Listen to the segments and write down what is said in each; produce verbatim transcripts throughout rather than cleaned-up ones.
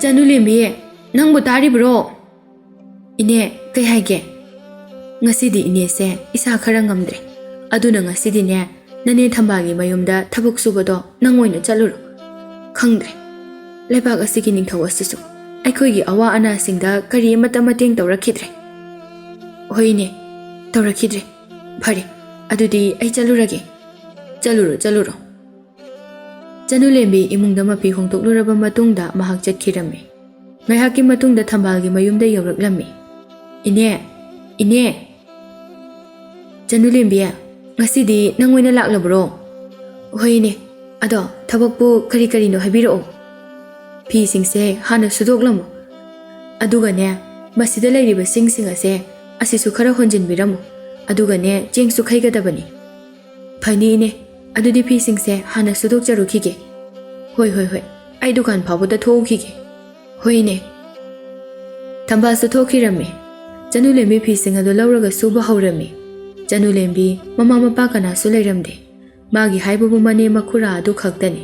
"ꯆꯅꯨꯂꯦꯝꯕꯤ, ꯅꯪꯕꯨ ꯇꯥꯔꯤꯕ꯭ꯔꯣ?" "ꯏꯅꯦ, ꯀꯩ ꯍꯥꯏꯒꯦ?" "ꯉꯁꯤꯗꯤ ꯏꯅꯦꯁꯦ ꯏꯁꯥ ꯈꯔ ꯉꯝꯗ꯭ꯔꯦ, ꯑꯗꯨꯅ ꯉꯁꯤꯗꯤꯅꯦ ꯅꯅꯦ ꯊꯝꯕꯥꯜꯒꯤ ꯃꯌꯨꯝꯗ ꯊꯕꯛ ꯁꯨꯕꯗꯣ ꯅꯪ ꯑꯣꯏꯅ ꯆꯠꯂꯨꯔꯣ꯫ ꯈꯪꯗ꯭ꯔꯦ, ꯂꯩꯕꯥꯛ ꯑꯁꯤꯒꯤ ꯅꯤꯡꯊꯧ ꯑꯁꯤꯁꯨ ꯑꯩꯈꯣꯏꯒꯤ ꯑꯋꯥ ꯑꯅꯥꯁꯤꯡꯗ ꯀꯔꯤ ꯑꯃꯠꯇ ꯃꯇꯦꯡ ꯇꯧꯔꯛꯈꯤꯗ꯭ꯔꯦ꯫" "ꯍꯣꯏ ꯏꯅꯦ, ꯇꯧꯔꯛꯈꯤꯗ꯭ꯔꯦ꯫ ꯐꯔꯦ, ꯑꯗꯨꯗꯤ ꯑꯩ ꯆꯠꯂꯨꯔꯒꯦ꯫" "ꯆꯠꯂꯨꯔꯣ, ꯆꯠꯂꯨꯔꯣ꯫" ꯆꯅꯨꯂꯦꯝꯕꯤ ꯏꯃꯨꯡꯗ ꯃꯐꯤ ꯍꯣꯡꯗꯣꯛꯂꯨꯔꯕ ꯃꯇꯨꯡꯗ ꯃꯍꯥꯛ ꯆꯠꯈꯤꯔꯝꯃꯤ꯫ ꯉꯥꯏꯍꯥꯛꯀꯤ ꯃꯇꯨꯡꯗ ꯊꯝꯕꯥꯜꯒꯤ ꯃꯌꯨꯝꯗ ꯌꯧꯔꯛꯂꯝꯃꯤ꯫ "ꯏꯅꯦ, ꯏꯅꯦ!" "ꯆꯅꯨꯂꯦꯝꯕꯤ, ꯉꯁꯤꯗꯤ ꯅꯪ ꯑꯣꯏꯅ ꯂꯥꯛꯂꯕ꯭ꯔꯣ?" "ꯍꯣꯏ ꯏꯅꯦ, ꯑꯗꯣ ꯊꯕꯛꯄꯨ ꯀꯔꯤ ꯀꯔꯤꯅꯣ ꯍꯥꯏꯕꯤꯔꯛꯑꯣ꯫" "ꯐꯤꯁꯤꯡꯁꯦ ꯍꯥꯟꯅ ꯁꯨꯗꯣꯛꯂꯝꯃꯣ, ꯑꯗꯨꯒꯅꯦ ꯃꯁꯤꯗ ꯂꯩꯔꯤꯕ ꯆꯦꯡꯁꯤꯡ ꯑꯁꯦ ꯑꯁꯤꯁꯨ ꯈꯔ ꯍꯣꯟꯖꯤꯟꯕꯤꯔꯝꯃꯣ, ꯑꯗꯨꯒꯅꯦ ꯆꯦꯡꯁꯨ ꯈꯩꯒꯗꯕꯅꯤ꯫" "ꯐꯅꯤ ꯏꯅꯦ, ꯑꯗꯨꯗꯤ ꯐꯤꯁꯤꯡꯁꯦ ꯍꯥꯟꯅ ꯁꯨꯗꯣꯛꯆꯔꯨꯈꯤꯒꯦ꯫" "ꯍꯣꯏ, ꯍꯣꯏ, ꯍꯣꯏ, ꯑꯩ ꯗꯨꯀꯥꯟ ꯐꯥꯎꯕꯗ ꯊꯣꯛꯎꯈꯤꯒꯦ꯫" "ꯍꯣꯏ ꯏꯅꯦ꯫" ꯊꯝꯕꯥꯜꯁꯨ ꯊꯣꯛꯈꯤꯔꯝꯃꯤ꯫ ꯆꯅꯨꯂꯦꯝꯕꯤ ꯐꯤꯁꯤꯡ ꯑꯗꯨ ꯂꯧꯔꯒ ꯁꯨꯕ ꯍꯧꯔꯝꯃꯤ꯫ ꯆꯅꯨꯂꯦꯝꯕꯤ ꯃꯃꯥ ꯃꯄꯥ ꯀꯅꯥꯁꯨ ꯂꯩꯔꯝꯗꯦ꯫ ꯃꯥꯒꯤ ꯍꯥꯏꯕꯕꯨ ꯃꯅꯦ ꯃꯈꯨꯔꯥ ꯑꯗꯨ ꯈꯛꯇꯅꯤ꯫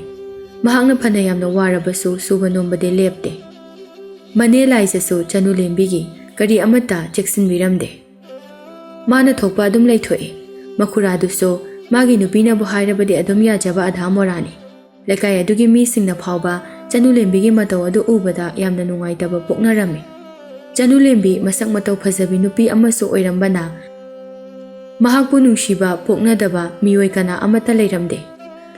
ꯃꯍꯥꯛꯅ ꯐꯅ ꯌꯥꯝꯅ ꯋꯥꯔꯕꯁꯨ ꯁꯨꯕ ꯅꯣꯝꯕꯗꯤ ꯂꯦꯞꯇꯦ꯫ ꯃꯅꯦ ꯂꯥꯏꯖꯁꯨ ꯆꯅꯨꯂꯦꯝꯕꯤꯒꯤ ꯀꯔꯤ ꯑꯃꯠꯇ ꯆꯦꯛꯁꯤꯟꯕꯤꯔꯝꯗꯦ꯫ ꯃꯥꯅ ꯊꯣꯛꯄ ꯑꯗꯨꯝ ꯂꯩꯊꯣꯛꯏ꯫ ꯃꯈꯨꯔꯥꯗꯨꯁꯨ ꯃꯥꯒꯤ ꯅꯨꯄꯤꯅꯕꯨ ꯍꯥꯏꯔꯕꯗꯤ ꯑꯗꯨꯝ ꯌꯥꯖꯕ ꯑꯙꯥ ꯃꯣꯔꯥꯅꯤ꯫ ꯂꯩꯀꯥꯏ ꯑꯗꯨꯒꯤ ꯃꯤꯁꯤꯡꯅ ꯐꯥꯎꯕ ꯆꯅꯨꯂꯦꯝꯕꯤꯒꯤ ꯃꯇꯧ ꯑꯗꯨ ꯎꯕꯗ ꯌꯥꯝꯅ ꯅꯨꯡꯉꯥꯏꯇꯕ ꯄꯣꯛꯅꯔꯝꯃꯤ꯫ ꯆꯅꯨꯂꯦꯝꯕꯤ ꯃꯁꯛ ꯃꯇꯧ ꯐꯖꯕꯤ ꯅꯨꯄꯤ ꯑꯃꯁꯨ ꯑꯣꯏꯔꯝꯕꯅ, ꯃꯍꯥꯛꯄꯨ ꯅꯨꯡꯁꯤꯕ ꯄꯣꯛꯅꯗꯕ ꯃꯤꯑꯣꯏ ꯀꯅꯥ ꯑꯃꯠꯇ ꯂꯩꯔꯝꯗꯦ꯫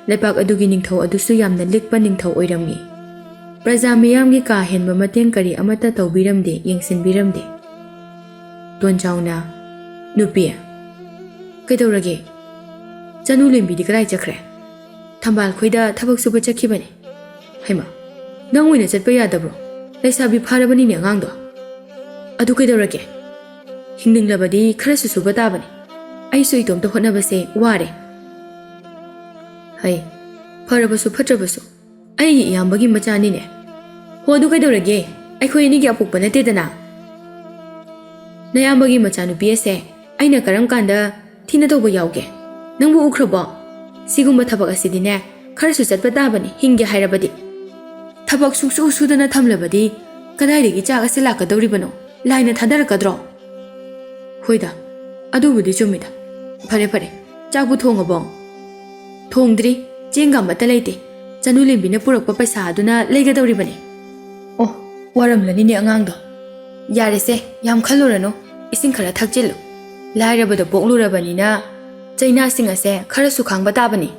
ꯂꯩꯄꯥꯛ ꯑꯗꯨꯒꯤ ꯅꯤꯡꯊꯧ ꯑꯗꯨꯁꯨ ꯌꯥꯝꯅ ꯂꯤꯛꯄ ꯅꯤꯡꯊꯧ ꯑꯣꯏꯔꯝꯃꯤ꯫ ꯄ꯭ꯔꯖꯥ ꯃꯤꯌꯥꯝꯒꯤ ꯀꯥ ꯍꯦꯟꯕ ꯃꯇꯦꯡ ꯀꯔꯤ ꯑꯃꯠꯇ ꯇꯧꯕꯤꯔꯝꯗꯦ, ꯌꯦꯡꯁꯤꯟꯕꯤꯔꯝꯗꯦ꯫ ꯇꯣꯟꯖꯥꯎꯅ, "ꯅꯨꯄꯤ, ꯀꯩꯗꯧꯔꯒꯦ? ꯆꯅꯨꯂꯦꯝꯕꯤꯗꯤ ꯀꯗꯥꯏ ꯆꯠꯈ꯭ꯔꯦ?" "ꯊꯝꯕꯥꯜ ꯈꯣꯏꯗ ꯊꯕꯛ ꯁꯨꯕ ꯆꯠꯈꯤꯕꯅꯦ꯫" "ꯍꯩꯃꯥ, ꯅꯪ ꯑꯣꯏꯅ ꯆꯠꯄ ꯌꯥꯗꯕ꯭ꯔꯣ? ꯂꯩꯁꯥꯕꯤ ꯐꯥꯔꯕꯅꯤꯅꯦ ꯑꯉꯥꯡꯗꯣ꯫" "ꯑꯗꯨ ꯀꯩꯗꯧꯔꯒꯦ? ꯍꯤꯡꯅꯤꯡꯂꯕꯗꯤ ꯈꯔꯁꯨ ꯁꯨꯕ ꯇꯥꯕꯅꯤ꯫ ꯑꯩꯁꯨ ꯏꯇꯣꯝꯇ ꯍꯣꯠꯅꯕꯁꯦ ꯋꯥꯔꯦ꯫" "ꯍꯩ, ꯐꯔꯕꯁꯨ ꯐꯠꯇ꯭ꯔꯕꯁꯨ ꯑꯩꯒꯤ ꯏꯌꯥꯝꯕꯒꯤ ꯃꯆꯥꯅꯤꯅꯦ꯫" "ꯍꯣ, ꯑꯗꯨ ꯀꯩꯗꯧꯔꯒꯦ? ꯑꯩꯈꯣꯏ ꯑꯅꯤꯒꯤ ꯑꯄꯣꯛꯄ ꯅꯠꯇꯦꯗꯅ꯫" "ꯅꯌꯥꯝꯕꯒꯤ ꯃꯆꯥꯅꯨꯄꯤ ꯑꯁꯦ ꯑꯩꯅ ꯀꯔꯝ ꯀꯥꯟꯗ ꯊꯤꯅ ꯇꯧꯕ ꯌꯥꯎꯒꯦ? ꯅꯪꯕꯨ ꯎꯈ꯭ꯔꯕꯣ? ꯁꯤꯒꯨꯝꯕ ꯊꯕꯛ ꯑꯁꯤꯗꯤꯅꯦ, ꯈꯔꯁꯨ ꯆꯠꯄ ꯇꯥꯕꯅꯤ, ꯍꯤꯡꯒꯦ ꯍꯥꯏꯔꯕꯗꯤ꯫" ꯊꯕꯛ ꯁꯨꯡꯁꯨ ꯁꯨꯗꯅ ꯊꯝꯂꯕꯗꯤ ꯀꯗꯥꯏꯗꯒꯤ ꯆꯥꯛ ꯑꯁꯤ ꯂꯥꯛꯀꯗꯧꯔꯤꯕꯅꯣ? ꯂꯥꯏꯅ ꯊꯥꯗꯔꯛꯀꯗ꯭ꯔꯣ? ꯍꯣꯏꯗ, ꯑꯗꯨꯕꯨꯗꯤ ꯆꯨꯝꯃꯤꯗ꯫ ꯐꯔꯦ ꯐꯔꯦ, ꯆꯥꯛꯄꯨ ꯊꯣꯡꯉꯕꯣ? ꯊꯣꯡꯗ꯭ꯔꯤ꯫ ꯆꯦꯡꯒ ꯑꯃꯠꯇ ꯂꯩꯇꯦ꯫ ꯆꯅꯨ ꯂꯦꯝꯕꯤꯅ ꯄꯨꯔꯛꯄ ꯄꯩꯁꯥ ꯑꯗꯨꯅ ꯂꯩꯒꯗꯧꯔꯤꯕꯅꯤ꯫ ꯑꯣ, ꯋꯥꯔꯝꯂꯅꯤꯅꯦ ꯑꯉꯥꯡꯗꯣ꯫ ꯌꯥꯔꯦꯁꯦ, ꯌꯥꯝ ꯈꯜꯂꯨꯔꯅꯨ꯫ ꯏꯁꯤꯡ ꯈꯔ ꯊꯛꯆꯤꯜꯂꯨ꯫ ꯂꯥꯏꯔꯕꯗ ꯄꯣꯛꯂꯨꯔꯕꯅꯤꯅ ꯆꯩꯅꯥꯁꯤꯡ ꯑꯁꯦ ꯈꯔꯁꯨ ꯈꯥꯡꯕ ꯇꯥꯕꯅꯤ꯫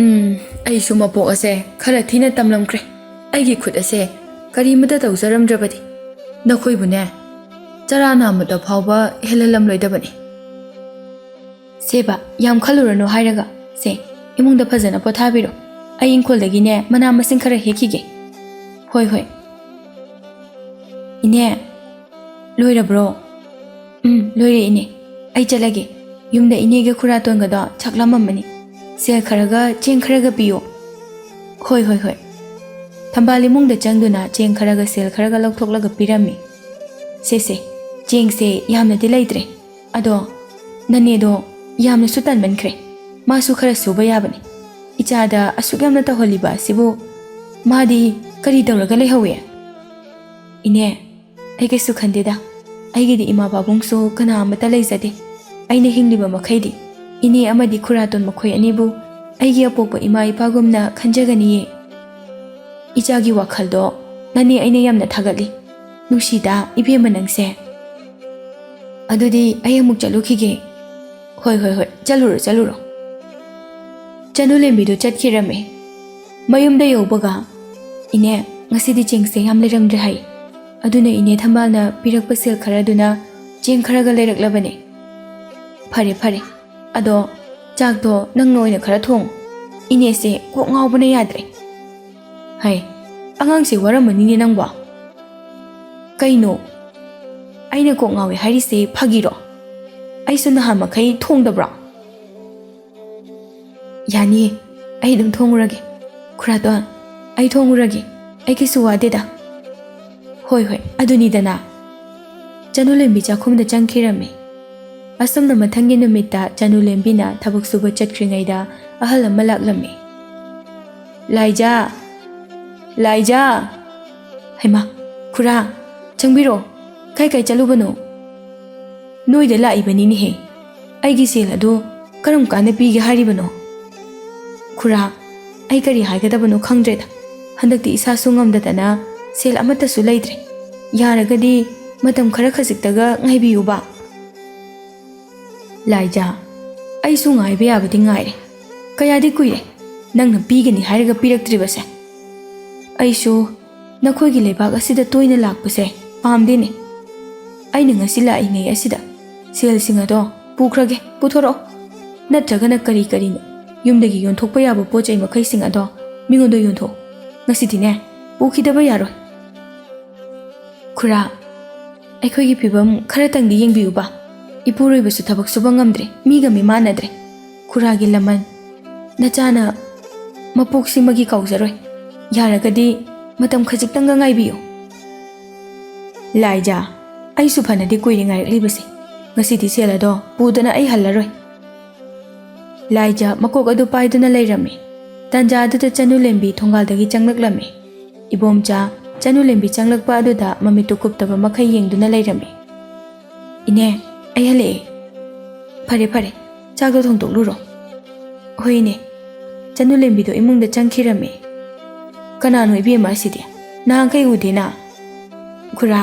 ꯎꯝ, ꯑꯩꯁꯨ ꯃꯄꯣꯛ ꯑꯁꯦ ꯈꯔ ꯊꯤꯅ ꯇꯝꯂꯝꯈ꯭ꯔꯦ꯫ ꯑꯩꯒꯤ ꯈꯨꯠ ꯑꯁꯦ ꯀꯔꯤꯃꯇ ꯇꯧꯖꯔꯝꯗ꯭ꯔꯕꯗꯤ ꯅꯈꯣꯏꯕꯨꯅꯦ ꯆꯔꯥ ꯅꯥꯝꯃꯗ ꯐꯥꯎꯕ ꯍꯦꯜꯍꯜꯂꯝꯂꯣꯏꯗꯕꯅꯤ꯫ ꯁꯦꯕ, ꯌꯥꯝ ꯈꯜꯂꯨꯔꯅꯨ ꯍꯥꯏꯔꯒ꯫ ꯁꯦ, ꯏꯃꯨꯡꯗ ꯐꯖꯅ ꯄꯣꯊꯥꯕꯤꯔꯣ꯫ ꯑꯩ ꯏꯪꯈꯣꯜꯗꯒꯤꯅꯦ ꯃꯅꯥ ꯃꯁꯤꯡ ꯈꯔ ꯍꯦꯛꯈꯤꯒꯦ꯫ ꯍꯣꯏ ꯍꯣꯏ꯫ ꯏꯅꯦ, ꯂꯣꯏꯔꯕ꯭ꯔꯣ? ꯎꯝ, ꯂꯣꯏꯔꯦ ꯏꯅꯦ꯫ ꯑꯩ ꯆꯠꯂꯒꯦ꯫ ꯌꯨꯝꯗ ꯏꯅꯦꯒ ꯈꯨꯔꯥꯇꯣꯟꯒꯗꯣ ꯆꯥꯛ ꯂꯥꯝꯃꯝꯃꯅꯤ꯫ ꯁꯦꯜ ꯈꯔꯒ ꯆꯦꯡ ꯈꯔꯒ ꯄꯤꯌꯣ꯫ ꯍꯣꯏ ꯍꯣꯏ ꯍꯣꯏ꯫ ꯊꯝꯕꯥꯜ ꯏꯃꯨꯡꯗ ꯆꯪꯗꯨꯅ ꯆꯦꯡ ꯈꯔꯒ ꯁꯦꯜ ꯈꯔꯒ ꯂꯧꯊꯣꯛꯂꯒ ꯄꯤꯔꯝꯃꯤ꯫ ꯁꯦ ꯁꯦ, ꯆꯦꯡꯁꯦ ꯌꯥꯝꯅꯗꯤ ꯂꯩꯇ꯭ꯔꯦ꯫ ꯑꯗꯣ ꯅꯅꯦꯗꯣ ꯌꯥꯝꯅꯁꯨ ꯇꯟꯃꯟꯈ꯭ꯔꯦ꯫ ꯃꯥꯁꯨ ꯈꯔ ꯁꯨꯕ ꯌꯥꯕꯅꯤ꯫ ꯏꯆꯥꯗ ꯑꯁꯨꯛ ꯌꯥꯝꯅ ꯇꯧꯍꯜꯂꯤꯕ ꯑꯁꯤꯕꯨ ꯃꯥꯗꯤ ꯀꯔꯤ ꯇꯧꯔꯒ ꯂꯩꯍꯧꯋꯤ? ꯏꯅꯦ, ꯑꯩ ꯀꯩꯁꯨ ꯈꯟꯗꯦꯗ꯫ ꯑꯩꯒꯤꯗꯤ ꯏꯃꯥ ꯄꯥꯕꯨꯡꯁꯨ ꯀꯅꯥ ꯑꯃꯠꯇ ꯂꯩꯖꯗꯦ꯫ ꯑꯩꯅ ꯍꯤꯡꯂꯤꯕ ꯃꯈꯩꯗꯤ ꯏꯅꯦ ꯑꯃꯗꯤ ꯈꯨꯔꯥꯇꯣꯟ ꯃꯈꯣꯏ ꯑꯅꯤꯕꯨ ꯑꯩꯒꯤ ꯑꯄꯣꯛꯄ ꯏꯃꯥ ꯏꯄꯥꯒꯨꯝꯅ ꯈꯟꯖꯒꯅꯤꯌꯦ꯫ ꯏꯆꯥꯒꯤ ꯋꯥꯈꯜꯗꯣ ꯅꯅꯦ ꯑꯩꯅ ꯌꯥꯝꯅ ꯊꯥꯒꯠꯂꯤ꯫ ꯅꯨꯡꯁꯤꯗ ꯏꯕꯦꯝꯃ ꯅꯪꯁꯦ꯫ ꯑꯗꯨꯗꯤ ꯑꯩ ꯑꯃꯨꯛ ꯆꯠꯂꯨꯈꯤꯒꯦ꯫ ꯍꯣꯏ ꯍꯣꯏ ꯍꯣꯏ, ꯆꯠꯂꯨꯔꯣ ꯆꯠꯂꯨꯔꯣ꯫ ꯆꯅꯨ ꯂꯦꯝꯕꯤꯗꯨ ꯆꯠꯈꯤꯔꯝꯃꯦ꯫ ꯃꯌꯨꯝꯗ ꯌꯧꯕꯒ, "ꯏꯅꯦ, ꯉꯁꯤꯗꯤ ꯆꯦꯡꯁꯦ ꯌꯥꯝ ꯂꯩꯔꯝꯗ꯭ꯔꯦ ꯍꯥꯏ꯫ ꯑꯗꯨꯅ ꯏꯅꯦ ꯊꯝꯕꯥꯜꯅ ꯄꯤꯔꯛꯄ ꯁꯦꯜ ꯈꯔꯗꯨꯅ ꯆꯦꯡ ꯈꯔꯒ ꯂꯩꯔꯛꯂꯕꯅꯦ꯫ ꯐꯔꯦ ꯐꯔꯦ꯫ ꯑꯗꯣ ꯆꯥꯛꯇꯣ ꯅꯪꯅ ꯑꯣꯏꯅ ꯈꯔ ꯊꯣꯡꯉꯨ꯫ ꯏꯅꯦꯁꯦ ꯀꯣꯛ ꯉꯥꯎꯕꯅ ꯌꯥꯗ꯭ꯔꯦ꯫" "ꯍꯩ, ꯑꯉꯥꯡꯁꯦ ꯋꯥꯔꯝꯃꯅꯤꯅꯦ ꯅꯪꯕꯣ꯫" "ꯀꯩꯅꯣ? ꯑꯩꯅ ꯀꯣꯛ ꯉꯥꯎꯋꯦ ꯍꯥꯏꯔꯤꯁꯦ ꯐꯥꯒꯤꯔꯣ? ꯑꯩꯁꯨ ꯅꯍꯥꯟ ꯃꯈꯩ ꯊꯣꯡꯗꯕ꯭ꯔꯣ?" "ꯌꯥꯅꯤꯌꯦ, ꯑꯩ ꯑꯗꯨꯝ ꯊꯣꯡꯉꯨꯔꯒꯦ꯫ ꯈꯨꯔꯥꯇꯣꯟ, ꯑꯩ ꯊꯣꯡꯉꯨꯔꯒꯦ꯫ ꯑꯩ ꯀꯩꯁꯨ ꯋꯥꯗꯦꯗ꯫" "ꯍꯣꯏ ꯍꯣꯏ, ꯑꯗꯨꯅꯤꯗꯅ꯫" ꯆꯅꯨ ꯂꯦꯝꯕꯤ ꯆꯥꯛꯈꯨꯝꯗ ꯆꯪꯈꯤꯔꯝꯃꯤ꯫ ꯑꯁꯨꯝꯅ ꯃꯊꯪꯒꯤ ꯅꯨꯃꯤꯠꯇ ꯆꯅꯨ ꯂꯦꯝꯕꯤꯅ ꯊꯕꯛ ꯁꯨꯕ ꯆꯠꯈ꯭ꯔꯤꯉꯩꯗ ꯑꯍꯜ ꯑꯃ ꯂꯥꯛꯂꯝꯃꯤ꯫ ꯂꯥꯏꯖꯥ! ꯂꯥꯏꯖꯥ! ꯍꯩꯃꯥ, ꯈꯨꯔꯥ, ꯆꯪꯕꯤꯔꯛꯑꯣ꯫ ꯀꯥꯏ ꯀꯥꯏ ꯆꯠꯂꯨꯕꯅꯣ? ꯅꯣꯏꯗ ꯂꯥꯛꯏꯕꯅꯤꯅꯦꯍꯦ꯫ ꯑꯩꯒꯤ ꯁꯦꯜ ꯑꯗꯨ ꯀꯔꯝ ꯀꯥꯟꯗ ꯄꯤꯒꯦ ꯍꯥꯏꯔꯤꯕꯅꯣ? ꯈꯨꯔꯥ, ꯑꯩ ꯀꯔꯤ ꯍꯥꯏꯒꯗꯕꯅꯣ ꯈꯪꯗ꯭ꯔꯦꯗ꯫ ꯍꯟꯗꯛꯇꯤ ꯏꯁꯥꯁꯨ ꯉꯝꯗꯗꯅ ꯁꯦꯜ ꯑꯃꯠꯇꯁꯨ ꯂꯩꯇ꯭ꯔꯦ꯫ ꯌꯥꯔꯒꯗꯤ ꯃꯇꯝ ꯈꯔ ꯈꯖꯤꯛꯇꯒ ꯉꯥꯏꯕꯤꯌꯨꯕ꯫ ꯂꯥꯏꯖꯥ, ꯑꯩꯁꯨ ꯉꯥꯏꯕ ꯌꯥꯕꯗꯤ ꯉꯥꯏꯔꯦ꯫ ꯀꯌꯥꯗꯤ ꯀꯨꯏꯔꯦ ꯅꯪꯅ ꯄꯤꯒꯅꯤ ꯍꯥꯏꯔꯒ ꯄꯤꯔꯛꯇ꯭ꯔꯤꯕꯁꯦ꯫ ꯑꯩꯁꯨ ꯅꯈꯣꯏꯒꯤ ꯂꯩꯕꯥꯛ ꯑꯁꯤꯗ ꯇꯣꯏꯅ ꯂꯥꯛꯄꯁꯦ ꯄꯥꯝꯗꯦꯅꯦ꯫ ꯑꯩꯅ ꯉꯁꯤ ꯂꯥꯛꯏꯉꯩ ꯑꯁꯤꯗ ꯁꯦꯜꯁꯤꯡ ꯑꯗꯣ ꯄꯨꯈ꯭ꯔꯒꯦ, ꯄꯨꯊꯣꯔꯛꯑꯣ꯫ ꯅꯠꯇ꯭ꯔꯒꯅ ꯀꯔꯤ ꯀꯔꯤꯅꯣ ꯌꯨꯝꯗꯒꯤ ꯌꯣꯟꯊꯣꯛꯄ ꯌꯥꯕ ꯄꯣꯠ ꯆꯩ ꯃꯈꯩꯁꯤꯡ ꯑꯗꯣ ꯃꯤꯉꯣꯟꯗ ꯌꯣꯟꯊꯣꯛꯑꯣ꯫ ꯉꯁꯤꯗꯤꯅꯦ, ꯄꯨꯈꯤꯗꯕ ꯌꯥꯔꯣꯏ꯫ ꯈꯨꯔꯥ, ꯑꯩꯈꯣꯏꯒꯤ ꯐꯤꯕꯝ ꯈꯔꯇꯪꯗꯤ ꯌꯦꯡꯕꯤꯌꯨꯕ꯫ ꯏꯄꯨꯔꯣꯏꯕꯁꯨ ꯊꯕꯛ ꯁꯨꯕ ꯉꯝꯗ꯭ꯔꯦ, ꯃꯤꯒ ꯃꯤꯃꯥꯟꯅꯗ꯭ꯔꯦ꯫ ꯈꯨꯔꯥꯒꯤ ꯂꯃꯟ, ꯅꯆꯥꯅ ꯃꯄꯣꯛꯁꯤꯃꯒꯤ ꯀꯥꯎꯖꯔꯣꯏ꯫ ꯌꯥꯔꯒꯗꯤ ꯃꯇꯝ ꯈꯖꯤꯛꯇꯪꯒ ꯉꯥꯏꯕꯤꯌꯨ꯫ ꯂꯥꯏꯖꯥ, ꯑꯩꯁꯨ ꯐꯅꯗꯤ ꯀꯨꯏꯔꯦ ꯉꯥꯏꯔꯛꯂꯤꯕꯁꯦ꯫ ꯉꯁꯤꯗꯤ ꯁꯦꯜ ꯑꯗꯣ ꯄꯨꯗꯅ ꯑꯩ ꯍꯜꯂꯔꯣꯏ꯫ ꯂꯥꯏꯖꯥ ꯃꯀꯣꯛ ꯑꯗꯨ ꯄꯥꯏꯗꯨꯅ ꯂꯩꯔꯝꯃꯤ꯫ ꯇꯥꯟꯖꯥ ꯑꯗꯨꯗ ꯆꯅꯨꯂꯦꯝꯕꯤ ꯊꯣꯡꯒꯥꯜꯗꯒꯤ ꯆꯪꯂꯛꯂꯝꯃꯤ꯫ ꯏꯕꯣꯝꯆꯥ ꯆꯅꯨꯂꯦꯝꯕꯤ ꯆꯪꯂꯛꯄ ꯑꯗꯨꯗ ꯃꯃꯤꯠꯇꯨ ꯀꯨꯞꯇꯕ ꯃꯈꯩ ꯌꯦꯡꯗꯨꯅ ꯂꯩꯔꯝꯃꯤ꯫ "ꯏꯅꯦ, ꯑꯩ ꯍꯜꯂꯛꯑꯦ꯫ ꯐꯔꯦ, ꯐꯔꯦ, ꯆꯥꯛꯇꯣ ꯊꯣꯡꯗꯣꯛꯂꯨꯔꯣ꯫" "ꯍꯣꯏ, ꯏꯅꯦ꯫" ꯆꯅꯨꯂꯦꯝꯕꯤꯗꯣ ꯏꯃꯨꯡꯗ ꯆꯪꯈꯤꯔꯝꯃꯤ꯫ "ꯀꯅꯥꯅꯣ ꯏꯕꯦꯝꯃ ꯑꯁꯤꯗꯤ? ꯅꯍꯥꯟꯈꯩ ꯎꯗꯦꯅ꯫" "ꯈꯨꯔꯥ,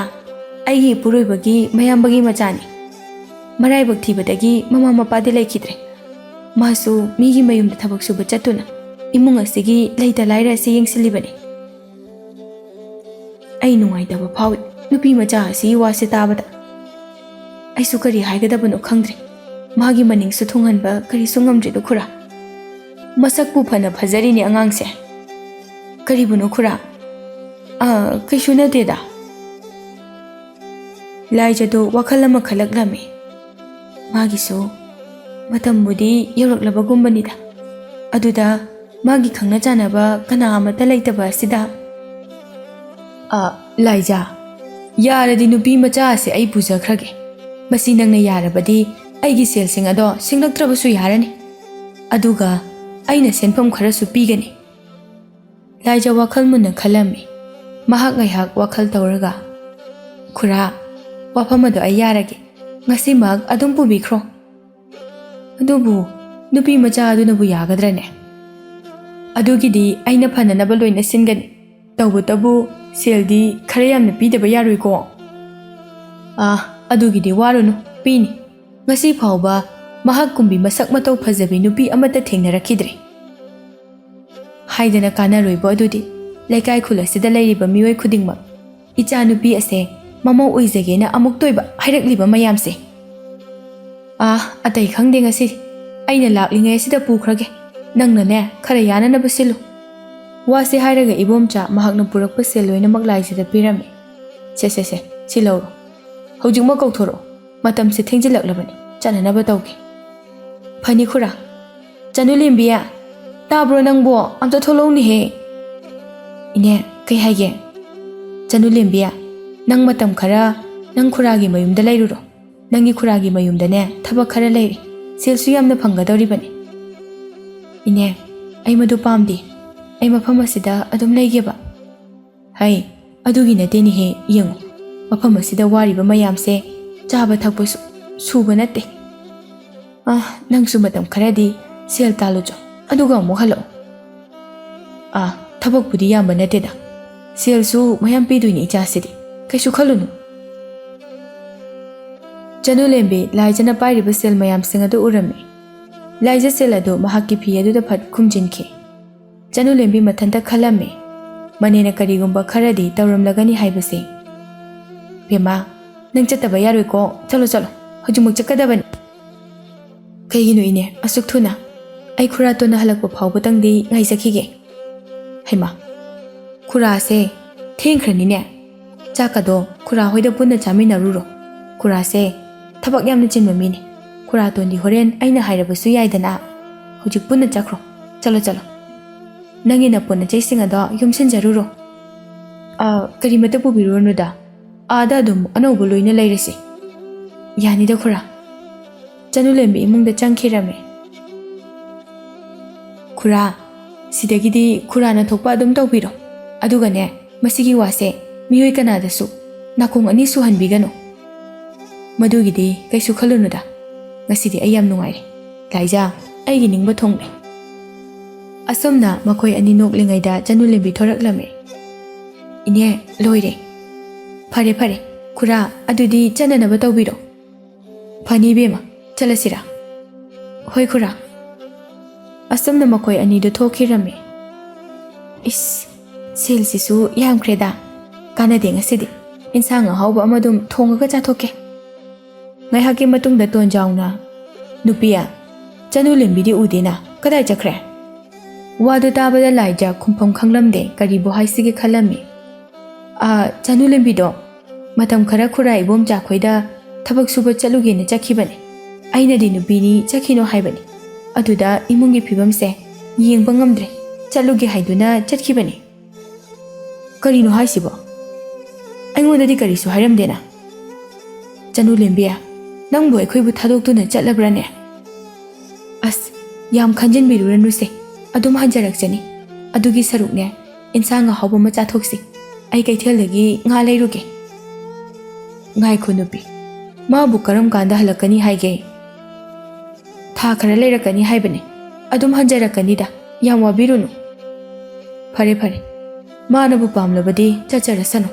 ꯑꯩꯒꯤ ꯏꯄꯨꯔꯣꯏꯕꯒꯤ ꯃꯌꯥꯝꯕꯒꯤ ꯃꯆꯥꯅꯤ꯫ ꯃꯔꯥꯏꯕꯛ ꯊꯤꯕꯗꯒꯤ ꯃꯃꯥ ꯃꯄꯥꯗꯤ ꯂꯩꯈꯤꯗ꯭ꯔꯦ꯫ ꯃꯥꯁꯨ ꯃꯤꯒꯤ ꯃꯌꯨꯝꯗ ꯊꯕꯛ ꯁꯨꯕ ꯆꯠꯇꯨꯅ ꯏꯃꯨꯡ ꯑꯁꯤꯒꯤ ꯂꯩꯇ ꯂꯥꯏꯔ ꯑꯁꯤ ꯌꯦꯡꯁꯤꯜꯂꯤꯕꯅꯤ꯫" ꯑꯩ ꯅꯨꯡꯉꯥꯏꯇꯕ ꯐꯥꯎꯏ꯫ ꯅꯨꯄꯤ ꯃꯆꯥ ꯑꯁꯤꯒꯤ ꯋꯥꯁꯦ ꯇꯥꯕꯗ ꯑꯩꯁꯨ ꯀꯔꯤ ꯍꯥꯏꯒꯗꯕꯅꯣ ꯈꯪꯗ꯭ꯔꯦ꯫ ꯃꯥꯒꯤ ꯃꯅꯤꯡꯁꯨ ꯊꯨꯡꯍꯟꯕ ꯀꯔꯤꯁꯨ ꯉꯝꯗ꯭ꯔꯤꯗꯣ ꯈꯨꯔꯥ꯫ ꯃꯁꯛꯄꯨ ꯐꯅ ꯐꯖꯔꯤꯅꯦ ꯑꯉꯥꯡꯁꯦ꯫ ꯀꯔꯤꯕꯨꯅꯣ ꯈꯨꯔꯥ? ꯑ, ꯀꯩꯁꯨ ꯅꯠꯇꯦꯗ꯫ ꯂꯥꯏꯖꯗꯣ ꯋꯥꯈꯜ ꯑꯃ ꯈꯜꯂꯛꯂꯝꯃꯤ꯫ ꯃꯥꯒꯤꯁꯨ ꯃꯇꯝꯕꯨꯗꯤ ꯌꯧꯔꯛꯂꯕꯒꯨꯝꯕꯅꯤꯗ꯫ ꯑꯗꯨꯗ ꯃꯥꯒꯤ ꯈꯪꯅ ꯆꯥꯟꯅꯕ ꯀꯅꯥ ꯑꯃꯠꯇ ꯂꯩꯇꯕ ꯑꯁꯤꯗ꯫ "ꯑ, ꯂꯥꯏꯖꯥ, ꯌꯥꯔꯗꯤ ꯅꯨꯄꯤ ꯃꯆꯥ ꯑꯁꯦ ꯑꯩ ꯄꯨꯖꯈ꯭ꯔꯒꯦ꯫ ꯃꯁꯤ ꯅꯪꯅ ꯌꯥꯔꯕꯗꯤ ꯑꯩꯒꯤ ꯁꯦꯜꯁꯤꯡ ꯑꯗꯣ ꯁꯤꯡꯂꯛꯇ꯭ꯔꯕꯁꯨ ꯌꯥꯔꯅꯤ꯫ ꯑꯗꯨꯒ ꯑꯩꯅ ꯁꯦꯟꯐꯝ ꯈꯔꯁꯨ ꯄꯤꯒꯅꯤ꯫" ꯂꯥꯏꯖ ꯋꯥꯈꯜ ꯃꯨꯟꯅ ꯈꯜꯂꯝꯃꯤ꯫ ꯃꯍꯥꯛ ꯉꯥꯏꯍꯥꯛ ꯋꯥꯈꯜ ꯇꯧꯔꯒ, "ꯈꯨꯔꯥ, ꯋꯥꯐꯝ ꯑꯗꯣ ꯑꯩ ꯌꯥꯔꯒꯦ꯫ ꯉꯁꯤꯃꯛ ꯑꯗꯨꯝ ꯄꯨꯕꯤꯈ꯭ꯔꯣ꯫ ꯑꯗꯨꯕꯨ ꯅꯨꯄꯤ ꯃꯆꯥ ꯑꯗꯨꯅꯕꯨ ꯌꯥꯒꯗ꯭ꯔꯅꯦ? ꯑꯗꯨꯒꯤꯗꯤ ꯑꯩꯅ ꯐꯅꯅꯕ ꯂꯣꯏꯅ ꯁꯤꯟꯒꯅꯤ꯫ ꯇꯧꯕꯇꯕꯨ ꯁꯦꯜꯗꯤ ꯈꯔ ꯌꯥꯝꯅ ꯄꯤꯗꯕ ꯌꯥꯔꯣꯏꯀꯣ?" "ꯑꯥ, ꯑꯗꯨꯒꯤꯗꯤ ꯋꯥꯔꯨꯅꯨ, ꯄꯤꯅꯤ꯫ ꯉꯁꯤ ꯐꯥꯎꯕ ꯃꯍꯥꯛ ꯀꯨꯝꯕꯤ ꯃꯁꯛ ꯃꯇꯧ ꯐꯖꯕꯤ ꯅꯨꯄꯤ ꯑꯃꯠꯇ ꯊꯦꯡꯅꯔꯛꯈꯤꯗ꯭ꯔꯤ꯫" ꯍꯥꯏꯗꯅ ꯀꯥꯟꯅꯔꯣꯏꯕꯣ ꯑꯗꯨꯗꯤ꯫ ꯂꯩꯀꯥꯏ ꯈꯨꯜ ꯑꯁꯤꯗ ꯂꯩꯔꯤꯕ ꯃꯤꯑꯣꯏ ꯈꯨꯗꯤꯡꯃꯛ ꯏꯆꯥꯅꯨꯄꯤ ꯑꯁꯦ ꯃꯃꯧ ꯑꯣꯏꯖꯒꯦꯅ ꯑꯃꯨꯛꯇ ꯑꯣꯏꯕ ꯍꯥꯏꯔꯛꯂꯤꯕ ꯃꯌꯥꯝꯁꯦ꯫ "ꯑꯥ, ꯑꯇꯩ ꯈꯪꯗꯦ ꯉꯁꯤꯗꯤ꯫ ꯑꯩꯅ ꯂꯥꯛꯂꯤꯉꯩ ꯑꯁꯤꯗ ꯄꯨꯈ꯭ꯔꯒꯦ꯫ ꯅꯪꯅꯅꯦ, ꯈꯔ ꯌꯥꯅꯅꯕ ꯁꯤꯜꯂꯨ꯫" ꯋꯥꯁꯦ ꯍꯥꯏꯔꯒ ꯏꯕꯣꯝꯆꯥ ꯃꯍꯥꯛꯅ ꯄꯨꯔꯛꯄ ꯁꯦꯜ ꯂꯣꯏꯅꯃꯛ ꯂꯥꯏꯖꯗ ꯄꯤꯔꯝꯃꯤ꯫ "ꯁꯦ, ꯁꯦ, ꯁꯦ, ꯁꯤ ꯂꯧꯔꯣ꯫ ꯍꯧꯖꯤꯛꯃꯛ ꯀꯧꯊꯣꯔꯛꯑꯣ꯫ ꯃꯇꯝꯁꯦ ꯊꯦꯡꯖꯤꯜꯂꯛꯂꯕꯅꯤ꯫ ꯆꯠꯅꯅꯕ ꯇꯧꯒꯦ꯫" "ꯐꯅꯤ ꯈꯨꯔꯥ꯫ ꯆꯅꯨꯂꯦꯝꯕꯤ, ꯇꯥꯕ꯭ꯔꯣ ꯅꯪꯕꯣ? ꯑꯝꯇ ꯊꯣꯛꯂꯛꯎꯅꯦꯍꯦ꯫" "ꯏꯅꯦ, ꯀꯩ ꯍꯥꯏꯒꯦ?" "ꯆꯅꯨꯂꯦꯝꯕꯤ, ꯅꯪ ꯃꯇꯝ ꯈꯔ ꯅꯪ ꯈꯨꯔꯥꯒꯤ ꯃꯌꯨꯝꯗ ꯂꯩꯔꯨꯔꯣ꯫ ꯅꯪꯒꯤ ꯈꯨꯔꯥꯒꯤ ꯃꯌꯨꯝꯗꯅꯦ ꯊꯕꯛ ꯈꯔ ꯂꯩꯔꯤ꯫ ꯁꯦꯜꯁꯨ ꯌꯥꯝꯅ ꯐꯪꯒꯗꯧꯔꯤꯕꯅꯤ꯫" "ꯏꯅꯦ, ꯑꯩ ꯃꯗꯨ ꯄꯥꯝꯗꯦ꯫ ꯑꯩ ꯃꯐꯝ ꯑꯁꯤꯗ ꯑꯗꯨꯝ ꯂꯩꯒꯦꯕ꯫" "ꯍꯩ, ꯑꯗꯨꯒꯤ ꯅꯠꯇꯦꯅꯦꯍꯦ, ꯌꯦꯡꯉꯨ, ꯃꯐꯝ ꯑꯁꯤꯗ ꯋꯥꯔꯤꯕ ꯃꯌꯥꯝꯁꯦ ꯆꯥꯕ ꯊꯛꯄꯁꯨ ꯁꯨꯕ ꯅꯠꯇꯦ꯫ ꯑꯥ, ꯅꯪꯁꯨ ꯃꯇꯝ ꯈꯔꯗꯤ ꯁꯦꯜ ꯇꯥꯜꯂꯨꯆꯣ, ꯑꯗꯨꯒ ꯑꯃꯨꯛ ꯍꯜꯂꯛꯑꯣ꯫" "ꯑꯥ, ꯊꯕꯛꯄꯨꯗꯤ ꯌꯥꯝꯕ ꯅꯠꯇꯦꯗ꯫ ꯁꯦꯜꯁꯨ ꯃꯌꯥꯝ ꯄꯤꯗꯣꯏꯅꯤ ꯏꯆꯥꯁꯤꯗꯤ꯫ ꯀꯩꯁꯨ ꯈꯜꯂꯨꯅꯨ꯫" ꯆꯅꯨꯂꯦꯝꯕꯤ ꯂꯥꯏꯖꯅ ꯄꯥꯏꯔꯤꯕ ꯁꯦꯜ ꯃꯌꯥꯝꯁꯤꯡ ꯑꯗꯨ ꯎꯔꯝꯃꯤ꯫ ꯂꯥꯏꯖ ꯁꯦꯜ ꯑꯗꯨ ꯃꯍꯥꯛꯀꯤ ꯐꯤ ꯑꯗꯨꯗ ꯐꯠ ꯈꯨꯝꯖꯤꯟꯈꯤ꯫ ꯆꯅꯨꯂꯦꯝꯕꯤ ꯃꯊꯟꯇ ꯈꯜꯂꯝꯃꯤ, ꯃꯅꯦꯅ ꯀꯔꯤꯒꯨꯝꯕ ꯈꯔꯗꯤ ꯇꯧꯔꯝꯂꯒꯅꯤ ꯍꯥꯏꯕꯁꯦ꯫ "ꯕꯦꯝꯃ, ꯅꯪ ꯆꯠꯇꯕ ꯌꯥꯔꯣꯏꯀꯣ꯫ ꯆꯠꯂꯣ, ꯆꯠꯂꯣ꯫ ꯍꯧꯖꯤꯛꯃꯛ ꯆꯠꯀꯗꯕꯅꯤ꯫" "ꯀꯩꯒꯤꯅꯣ ꯏꯅꯦ, ꯑꯁꯨꯛ ꯊꯨꯅ? ꯑꯩ ꯈꯨꯔꯥꯇꯣꯟꯅ ꯍꯜꯂꯛꯄ ꯐꯥꯎꯕꯇꯪꯗꯤ ꯉꯥꯏꯖꯈꯤꯒꯦ꯫" "ꯍꯩꯃꯥ, ꯈꯨꯔꯥꯁꯦ ꯊꯦꯡꯈ꯭ꯔꯅꯤꯅꯦ꯫ ꯆꯥꯛꯀꯗꯣ ꯈꯨꯔꯥ ꯍꯣꯏꯗ ꯄꯨꯟꯅ ꯆꯥꯃꯤꯟꯅꯔꯨꯔꯣ꯫ ꯈꯨꯔꯥꯁꯦ ꯊꯕꯛ ꯌꯥꯝꯅ ꯆꯤꯟꯕ ꯃꯤꯅꯤ꯫ ꯈꯨꯔꯥꯇꯣꯟꯗꯤ ꯍꯣꯔꯦꯟ ꯑꯩꯅ ꯍꯥꯏꯔꯕꯁꯨ ꯌꯥꯏꯗꯅ꯫ ꯍꯧꯖꯤꯛ ꯄꯨꯟꯅ ꯆꯠꯈ꯭ꯔꯣ꯫ ꯆꯠꯂꯣ, ꯆꯠꯂꯣ꯫ ꯅꯪꯒꯤ ꯅꯄꯣꯠ ꯅꯆꯩꯁꯤꯡ ꯑꯗꯣ ꯌꯣꯝꯁꯤꯟꯖꯔꯨꯔꯣ꯫" "ꯑꯥ, ꯀꯔꯤꯃꯠꯇ ꯄꯨꯕꯤꯔꯨꯔꯅꯨꯗ꯫ ꯑꯥꯗ ꯑꯗꯨꯝ ꯑꯅꯧꯕ ꯂꯣꯏꯅ ꯂꯩꯔꯁꯤ꯫" "ꯌꯥꯅꯤꯗ ꯈꯨꯔꯥ꯫" ꯆꯅꯨꯂꯦꯝꯕꯤ ꯏꯃꯨꯡꯗ ꯆꯪꯈꯤꯔꯝꯃꯤ꯫ "ꯈꯨꯔꯥ, ꯁꯤꯗꯒꯤꯗꯤ ꯈꯨꯔꯥꯅ ꯊꯣꯛꯄ ꯑꯗꯨꯝ ꯇꯧꯕꯤꯔꯣ꯫ ꯑꯗꯨꯒꯅꯦ, ꯃꯁꯤꯒꯤ ꯋꯥꯁꯦ ꯃꯤꯑꯣꯏ ꯀꯅꯥꯗꯁꯨ ꯅꯥꯀꯣꯡ ꯑꯅꯤ ꯁꯨꯍꯟꯕꯤꯒꯅꯨ꯫ ꯃꯗꯨꯒꯤꯗꯤ ꯀꯩꯁꯨ ꯈꯜꯂꯨꯅꯨꯗ꯫ ꯉꯁꯤꯗꯤ ꯑꯩ ꯌꯥꯝ ꯅꯨꯡꯉꯥꯏꯔꯦ꯫ ꯂꯥꯏꯖꯥ, ꯑꯩꯒꯤ ꯅꯤꯡꯕ ꯊꯨꯡꯂꯦ꯫ ꯑꯁꯨꯝꯅ ꯃꯈꯣꯏ ꯑꯅꯤ ꯅꯣꯛꯂꯤꯉꯩꯗ ꯆꯅꯨꯂꯦꯝꯕꯤ ꯊꯣꯔꯛꯂꯝꯃꯤ꯫ "ꯏꯅꯦ, ꯂꯣꯏꯔꯦ꯫ ꯐꯔꯦ, ꯐꯔꯦ꯫ ꯈꯨꯔꯥ, ꯑꯗꯨꯗꯤ ꯆꯠꯅꯅꯕ ꯇꯧꯕꯤꯔꯣ꯫" "ꯐꯅꯤ ꯏꯕꯦꯝꯃ, ꯆꯠꯂꯁꯤꯔꯥ?" "ꯍꯣꯏ ꯈꯨꯔꯥ꯫" ꯑꯁꯨꯝꯅ ꯃꯈꯣꯏ ꯑꯅꯤꯗꯨ ꯊꯣꯛꯈꯤꯔꯝꯃꯤ꯫ "ꯏꯁ, ꯁꯦꯜꯁꯤꯁꯨ ꯌꯥꯝꯈ꯭ꯔꯦꯗ꯫ ꯀꯥꯟꯅꯗꯦ ꯉꯁꯤꯗꯤ꯫ ꯏꯟꯁꯥꯡ ꯑꯍꯥꯎꯕ ꯑꯃ ꯑꯗꯨꯝ ꯊꯣꯡꯉꯒ ꯆꯥꯊꯣꯛꯀꯦ꯫" ꯉꯥꯏꯍꯥꯛꯀꯤ ꯃꯇꯨꯡꯗ ꯇꯣꯟꯖꯥꯎꯅ, "ꯅꯨꯄꯤ, ꯆꯅꯨꯂꯦꯝꯕꯤꯗꯤ ꯎꯗꯦꯅ, ꯀꯗꯥꯏ ꯆꯠꯈ꯭ꯔꯦ?" ꯋꯥꯗꯨ ꯇꯥꯕꯗ ꯂꯥꯏꯖꯥ ꯈꯨꯝꯐꯝ ꯈꯪꯂꯝꯗꯦ, ꯀꯔꯤꯕꯨ ꯍꯥꯏꯁꯤꯒꯦ ꯈꯜꯂꯝꯃꯤ꯫ "ꯑꯥ, ꯆꯅꯨꯂꯦꯝꯕꯤꯗꯣ ꯃꯇꯝ ꯈꯔ ꯈꯨꯔꯥ ꯏꯕꯣꯝꯆꯥ ꯈꯣꯏꯗ ꯊꯕꯛ ꯁꯨꯕ ꯆꯠꯂꯨꯒꯦꯅ ꯆꯠꯈꯤꯕꯅꯤ꯫ ꯑꯩꯅꯗꯤ ꯅꯨꯄꯤꯅꯤ ꯆꯠꯈꯤꯅꯣ ꯍꯥꯏꯕꯅꯤ꯫ ꯑꯗꯨꯗ ꯏꯃꯨꯡꯒꯤ ꯐꯤꯕꯝꯁꯦ ꯌꯦꯡꯕ ꯉꯝꯗ꯭ꯔꯦ, ꯆꯠꯂꯨꯒꯦ ꯍꯥꯏꯗꯨꯅ ꯆꯠꯈꯤꯕꯅꯤ꯫" "ꯀꯔꯤꯅꯣ ꯍꯥꯏꯁꯤꯕꯣ? ꯑꯩꯉꯣꯟꯗꯗꯤ ꯀꯔꯤꯁꯨ ꯍꯥꯏꯔꯝꯗꯦꯅ?" "ꯆꯅꯨꯂꯦꯝꯕꯤ, ꯅꯪꯕꯨ ꯑꯩꯈꯣꯏꯕꯨ ꯊꯥꯗꯣꯛꯇꯨꯅ ꯆꯠꯂꯕ꯭ꯔꯥꯅꯦ?" "ꯑꯁ, ꯌꯥꯝ ꯈꯟꯖꯤꯟꯕꯤꯔꯨꯔꯅꯨꯁꯦ, ꯑꯗꯨꯝ ꯍꯟꯖꯔꯛꯆꯅꯤ꯫ ꯑꯗꯨꯒꯤ ꯁꯔꯨꯛꯅꯦ, ꯏꯟꯁꯥꯡ ꯑꯍꯥꯎꯕ ꯑꯃ ꯆꯥꯊꯣꯛꯁꯤ꯫ ꯑꯩ ꯀꯩꯊꯦꯜꯗꯒꯤ ꯉꯥ ꯂꯩꯔꯨꯒꯦ꯫" "ꯉꯥꯏꯈꯣ ꯅꯨꯄꯤ, ꯃꯥꯕꯨ ꯀꯔꯝ ꯀꯥꯟꯗ ꯍꯜꯂꯛꯀꯅꯤ ꯍꯥꯏꯒꯦ?" "ꯊꯥ ꯈꯔ ꯂꯩꯔꯛꯀꯅꯤ ꯍꯥꯏꯕꯅꯤ꯫ ꯑꯗꯨꯝ ꯍꯟꯖꯔꯛꯀꯅꯤꯗ, ꯌꯥꯝ ꯋꯥꯕꯤꯔꯨꯅꯨ꯫" "ꯐꯔꯦ, ꯐꯔꯦ, ꯃꯥꯅꯕꯨ ꯄꯥꯝꯂꯕꯗꯤ ꯆꯠꯆꯔꯁꯅꯨ꯫"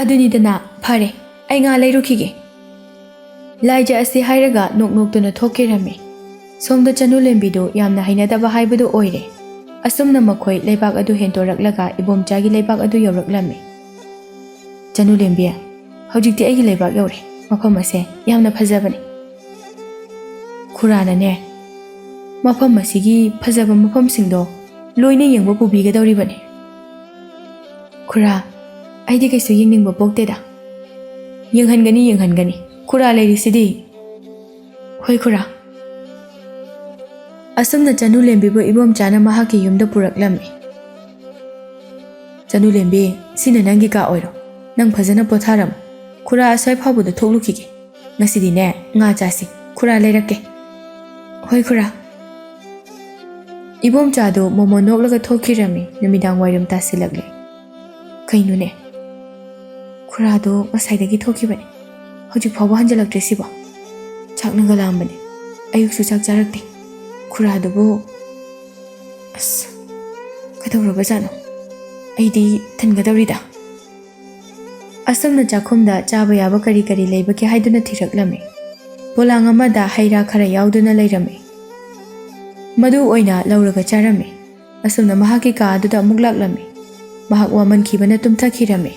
"ꯑꯗꯨꯅꯤꯗꯅ, ꯐꯔꯦ, ꯑꯩ ꯉꯥ ꯂꯩꯔꯨꯈꯤꯒꯦ꯫" ꯂꯥꯏꯖ ꯑꯁꯤ ꯍꯥꯏꯔꯒ ꯅꯣꯛ ꯅꯣꯛꯇꯨꯅ ꯊꯣꯛꯈꯤꯔꯝꯃꯤ꯫ ꯁꯣꯝꯗ ꯆꯅꯨꯂꯦꯝꯕꯤꯗꯨ ꯌꯥꯝꯅ ꯍꯩꯅꯗꯕ ꯍꯥꯏꯕꯗꯨ ꯑꯣꯏꯔꯦ꯫ ꯑꯁꯨꯝꯅ ꯃꯈꯣꯏ ꯂꯩꯕꯥꯛ ꯑꯗꯨ ꯍꯦꯟꯇꯣꯔꯛꯂꯒ ꯏꯕꯣꯝꯆꯥꯒꯤ ꯂꯩꯕꯥꯛ ꯑꯗꯨ ꯌꯧꯔꯛꯂꯝꯃꯤ꯫ "ꯆꯅꯨꯂꯦꯝꯕꯤ, ꯍꯧꯖꯤꯛꯇꯤ ꯑꯩꯒꯤ ꯂꯩꯕꯥꯛ ꯌꯧꯔꯦ꯫ ꯃꯐꯝ ꯑꯁꯦ ꯌꯥꯝꯅ ꯐꯖꯕꯅꯤ꯫" "ꯈꯨꯔꯥꯅꯅꯦ, ꯃꯐꯝ ꯑꯁꯤꯒꯤ ꯐꯖꯕ ꯃꯐꯝꯁꯤꯡꯗꯣ ꯂꯣꯏꯅ ꯌꯦꯡꯕ ꯄꯨꯕꯤꯒꯗꯧꯔꯤꯕꯅꯤ꯫" "ꯈꯨꯔꯥ, ꯑꯩꯗꯤ ꯀꯩꯁꯨ ꯌꯦꯡꯅꯤꯡꯕ ꯄꯣꯛꯇꯦꯗ꯫" "ꯌꯦꯡꯍꯟꯒꯅꯤ, ꯌꯦꯡꯍꯟꯒꯅꯤ꯫ ꯈꯨꯔꯥ ꯂꯩꯔꯤꯁꯤꯗꯤ꯫" "ꯍꯣꯏ ꯈꯨꯔꯥ꯫" ꯑꯁꯨꯝꯅ ꯆꯅꯨꯂꯦꯝꯕꯤꯕꯨ ꯏꯕꯣꯝꯆꯥꯅ ꯃꯍꯥꯛꯀꯤ ꯌꯨꯝꯗ ꯄꯨꯔꯛꯂꯝꯃꯤ꯫ "ꯆꯅꯨꯂꯦꯝꯕꯤ, ꯁꯤꯅ ꯅꯪꯒꯤ ꯀꯥ ꯑꯣꯏꯔꯣ꯫ ꯅꯪ ꯐꯖꯅ ꯄꯣꯊꯥꯔꯝꯃꯨ꯫ ꯈꯨꯔꯥ ꯑꯁ꯭ꯋꯥꯏ ꯐꯥꯎꯕꯗ ꯊꯣꯛꯂꯨꯈꯤꯒꯦ꯫ ꯉꯁꯤꯗꯤꯅꯦ, ꯉꯥ ꯆꯥꯁꯤ꯫ ꯈꯨꯔꯥ ꯂꯩꯔꯛꯀꯦ꯫" "ꯍꯣꯏ ꯈꯨꯔꯥ꯫" ꯏꯕꯣꯝꯆꯥꯗꯨ ꯃꯣꯃꯣꯟ ꯅꯣꯛꯂꯒ ꯊꯣꯛꯈꯤꯔꯝꯃꯤ꯫ ꯅꯨꯃꯤꯗꯥꯡ ꯋꯥꯏꯔꯝ ꯇꯥꯁꯤꯜꯂꯛꯂꯦ꯫ "ꯀꯩꯅꯣꯅꯦ, ꯈꯨꯔꯥꯗꯣ ꯉꯁꯥꯏꯗꯒꯤ ꯊꯣꯛꯈꯤꯕꯅꯦ, ꯍꯧꯖꯤꯛ ꯐꯥꯎꯕ ꯍꯟꯖꯤꯜꯂꯛꯇ꯭ꯔꯦ ꯁꯤꯕꯣ? ꯆꯥꯛꯅꯒ ꯂꯥꯝꯕꯅꯦ, ꯑꯌꯨꯛꯁꯨ ꯆꯥꯛ ꯆꯥꯔꯛꯇꯦ꯫ ꯈꯨꯔꯥꯗꯨꯕꯨ, ꯑꯁ, ꯀꯩꯗꯧꯔꯕꯖꯥꯠꯅꯣ? ꯑꯩꯗꯤ ꯊꯟꯒꯗꯧꯔꯤꯗ꯫" ꯑꯁꯨꯝꯅ ꯆꯥꯛꯈꯨꯝꯗ ꯆꯥꯕ ꯌꯥꯕ ꯀꯔꯤ ꯀꯔꯤ ꯂꯩꯕꯒꯦ ꯍꯥꯏꯗꯨꯅ ꯊꯤꯔꯛꯂꯝꯃꯤ꯫ ꯄꯣꯂꯥꯡ ꯑꯃꯗ ꯍꯩ ꯔꯥ ꯈꯔ ꯌꯥꯎꯗꯨꯅ ꯂꯩꯔꯝꯃꯤ꯫ ꯃꯗꯨ ꯑꯣꯏꯅ ꯂꯧꯔꯒ ꯆꯥꯔꯝꯃꯤ꯫ ꯑꯁꯨꯝꯅ ꯃꯍꯥꯛꯀꯤ ꯀꯥ ꯑꯗꯨꯗ ꯑꯃꯨꯛ ꯂꯥꯛꯂꯝꯃꯤ꯫ ꯃꯍꯥꯛ ꯋꯥꯃꯟꯈꯤꯕꯅ ꯇꯨꯝꯊꯈꯤꯔꯝꯃꯤ꯫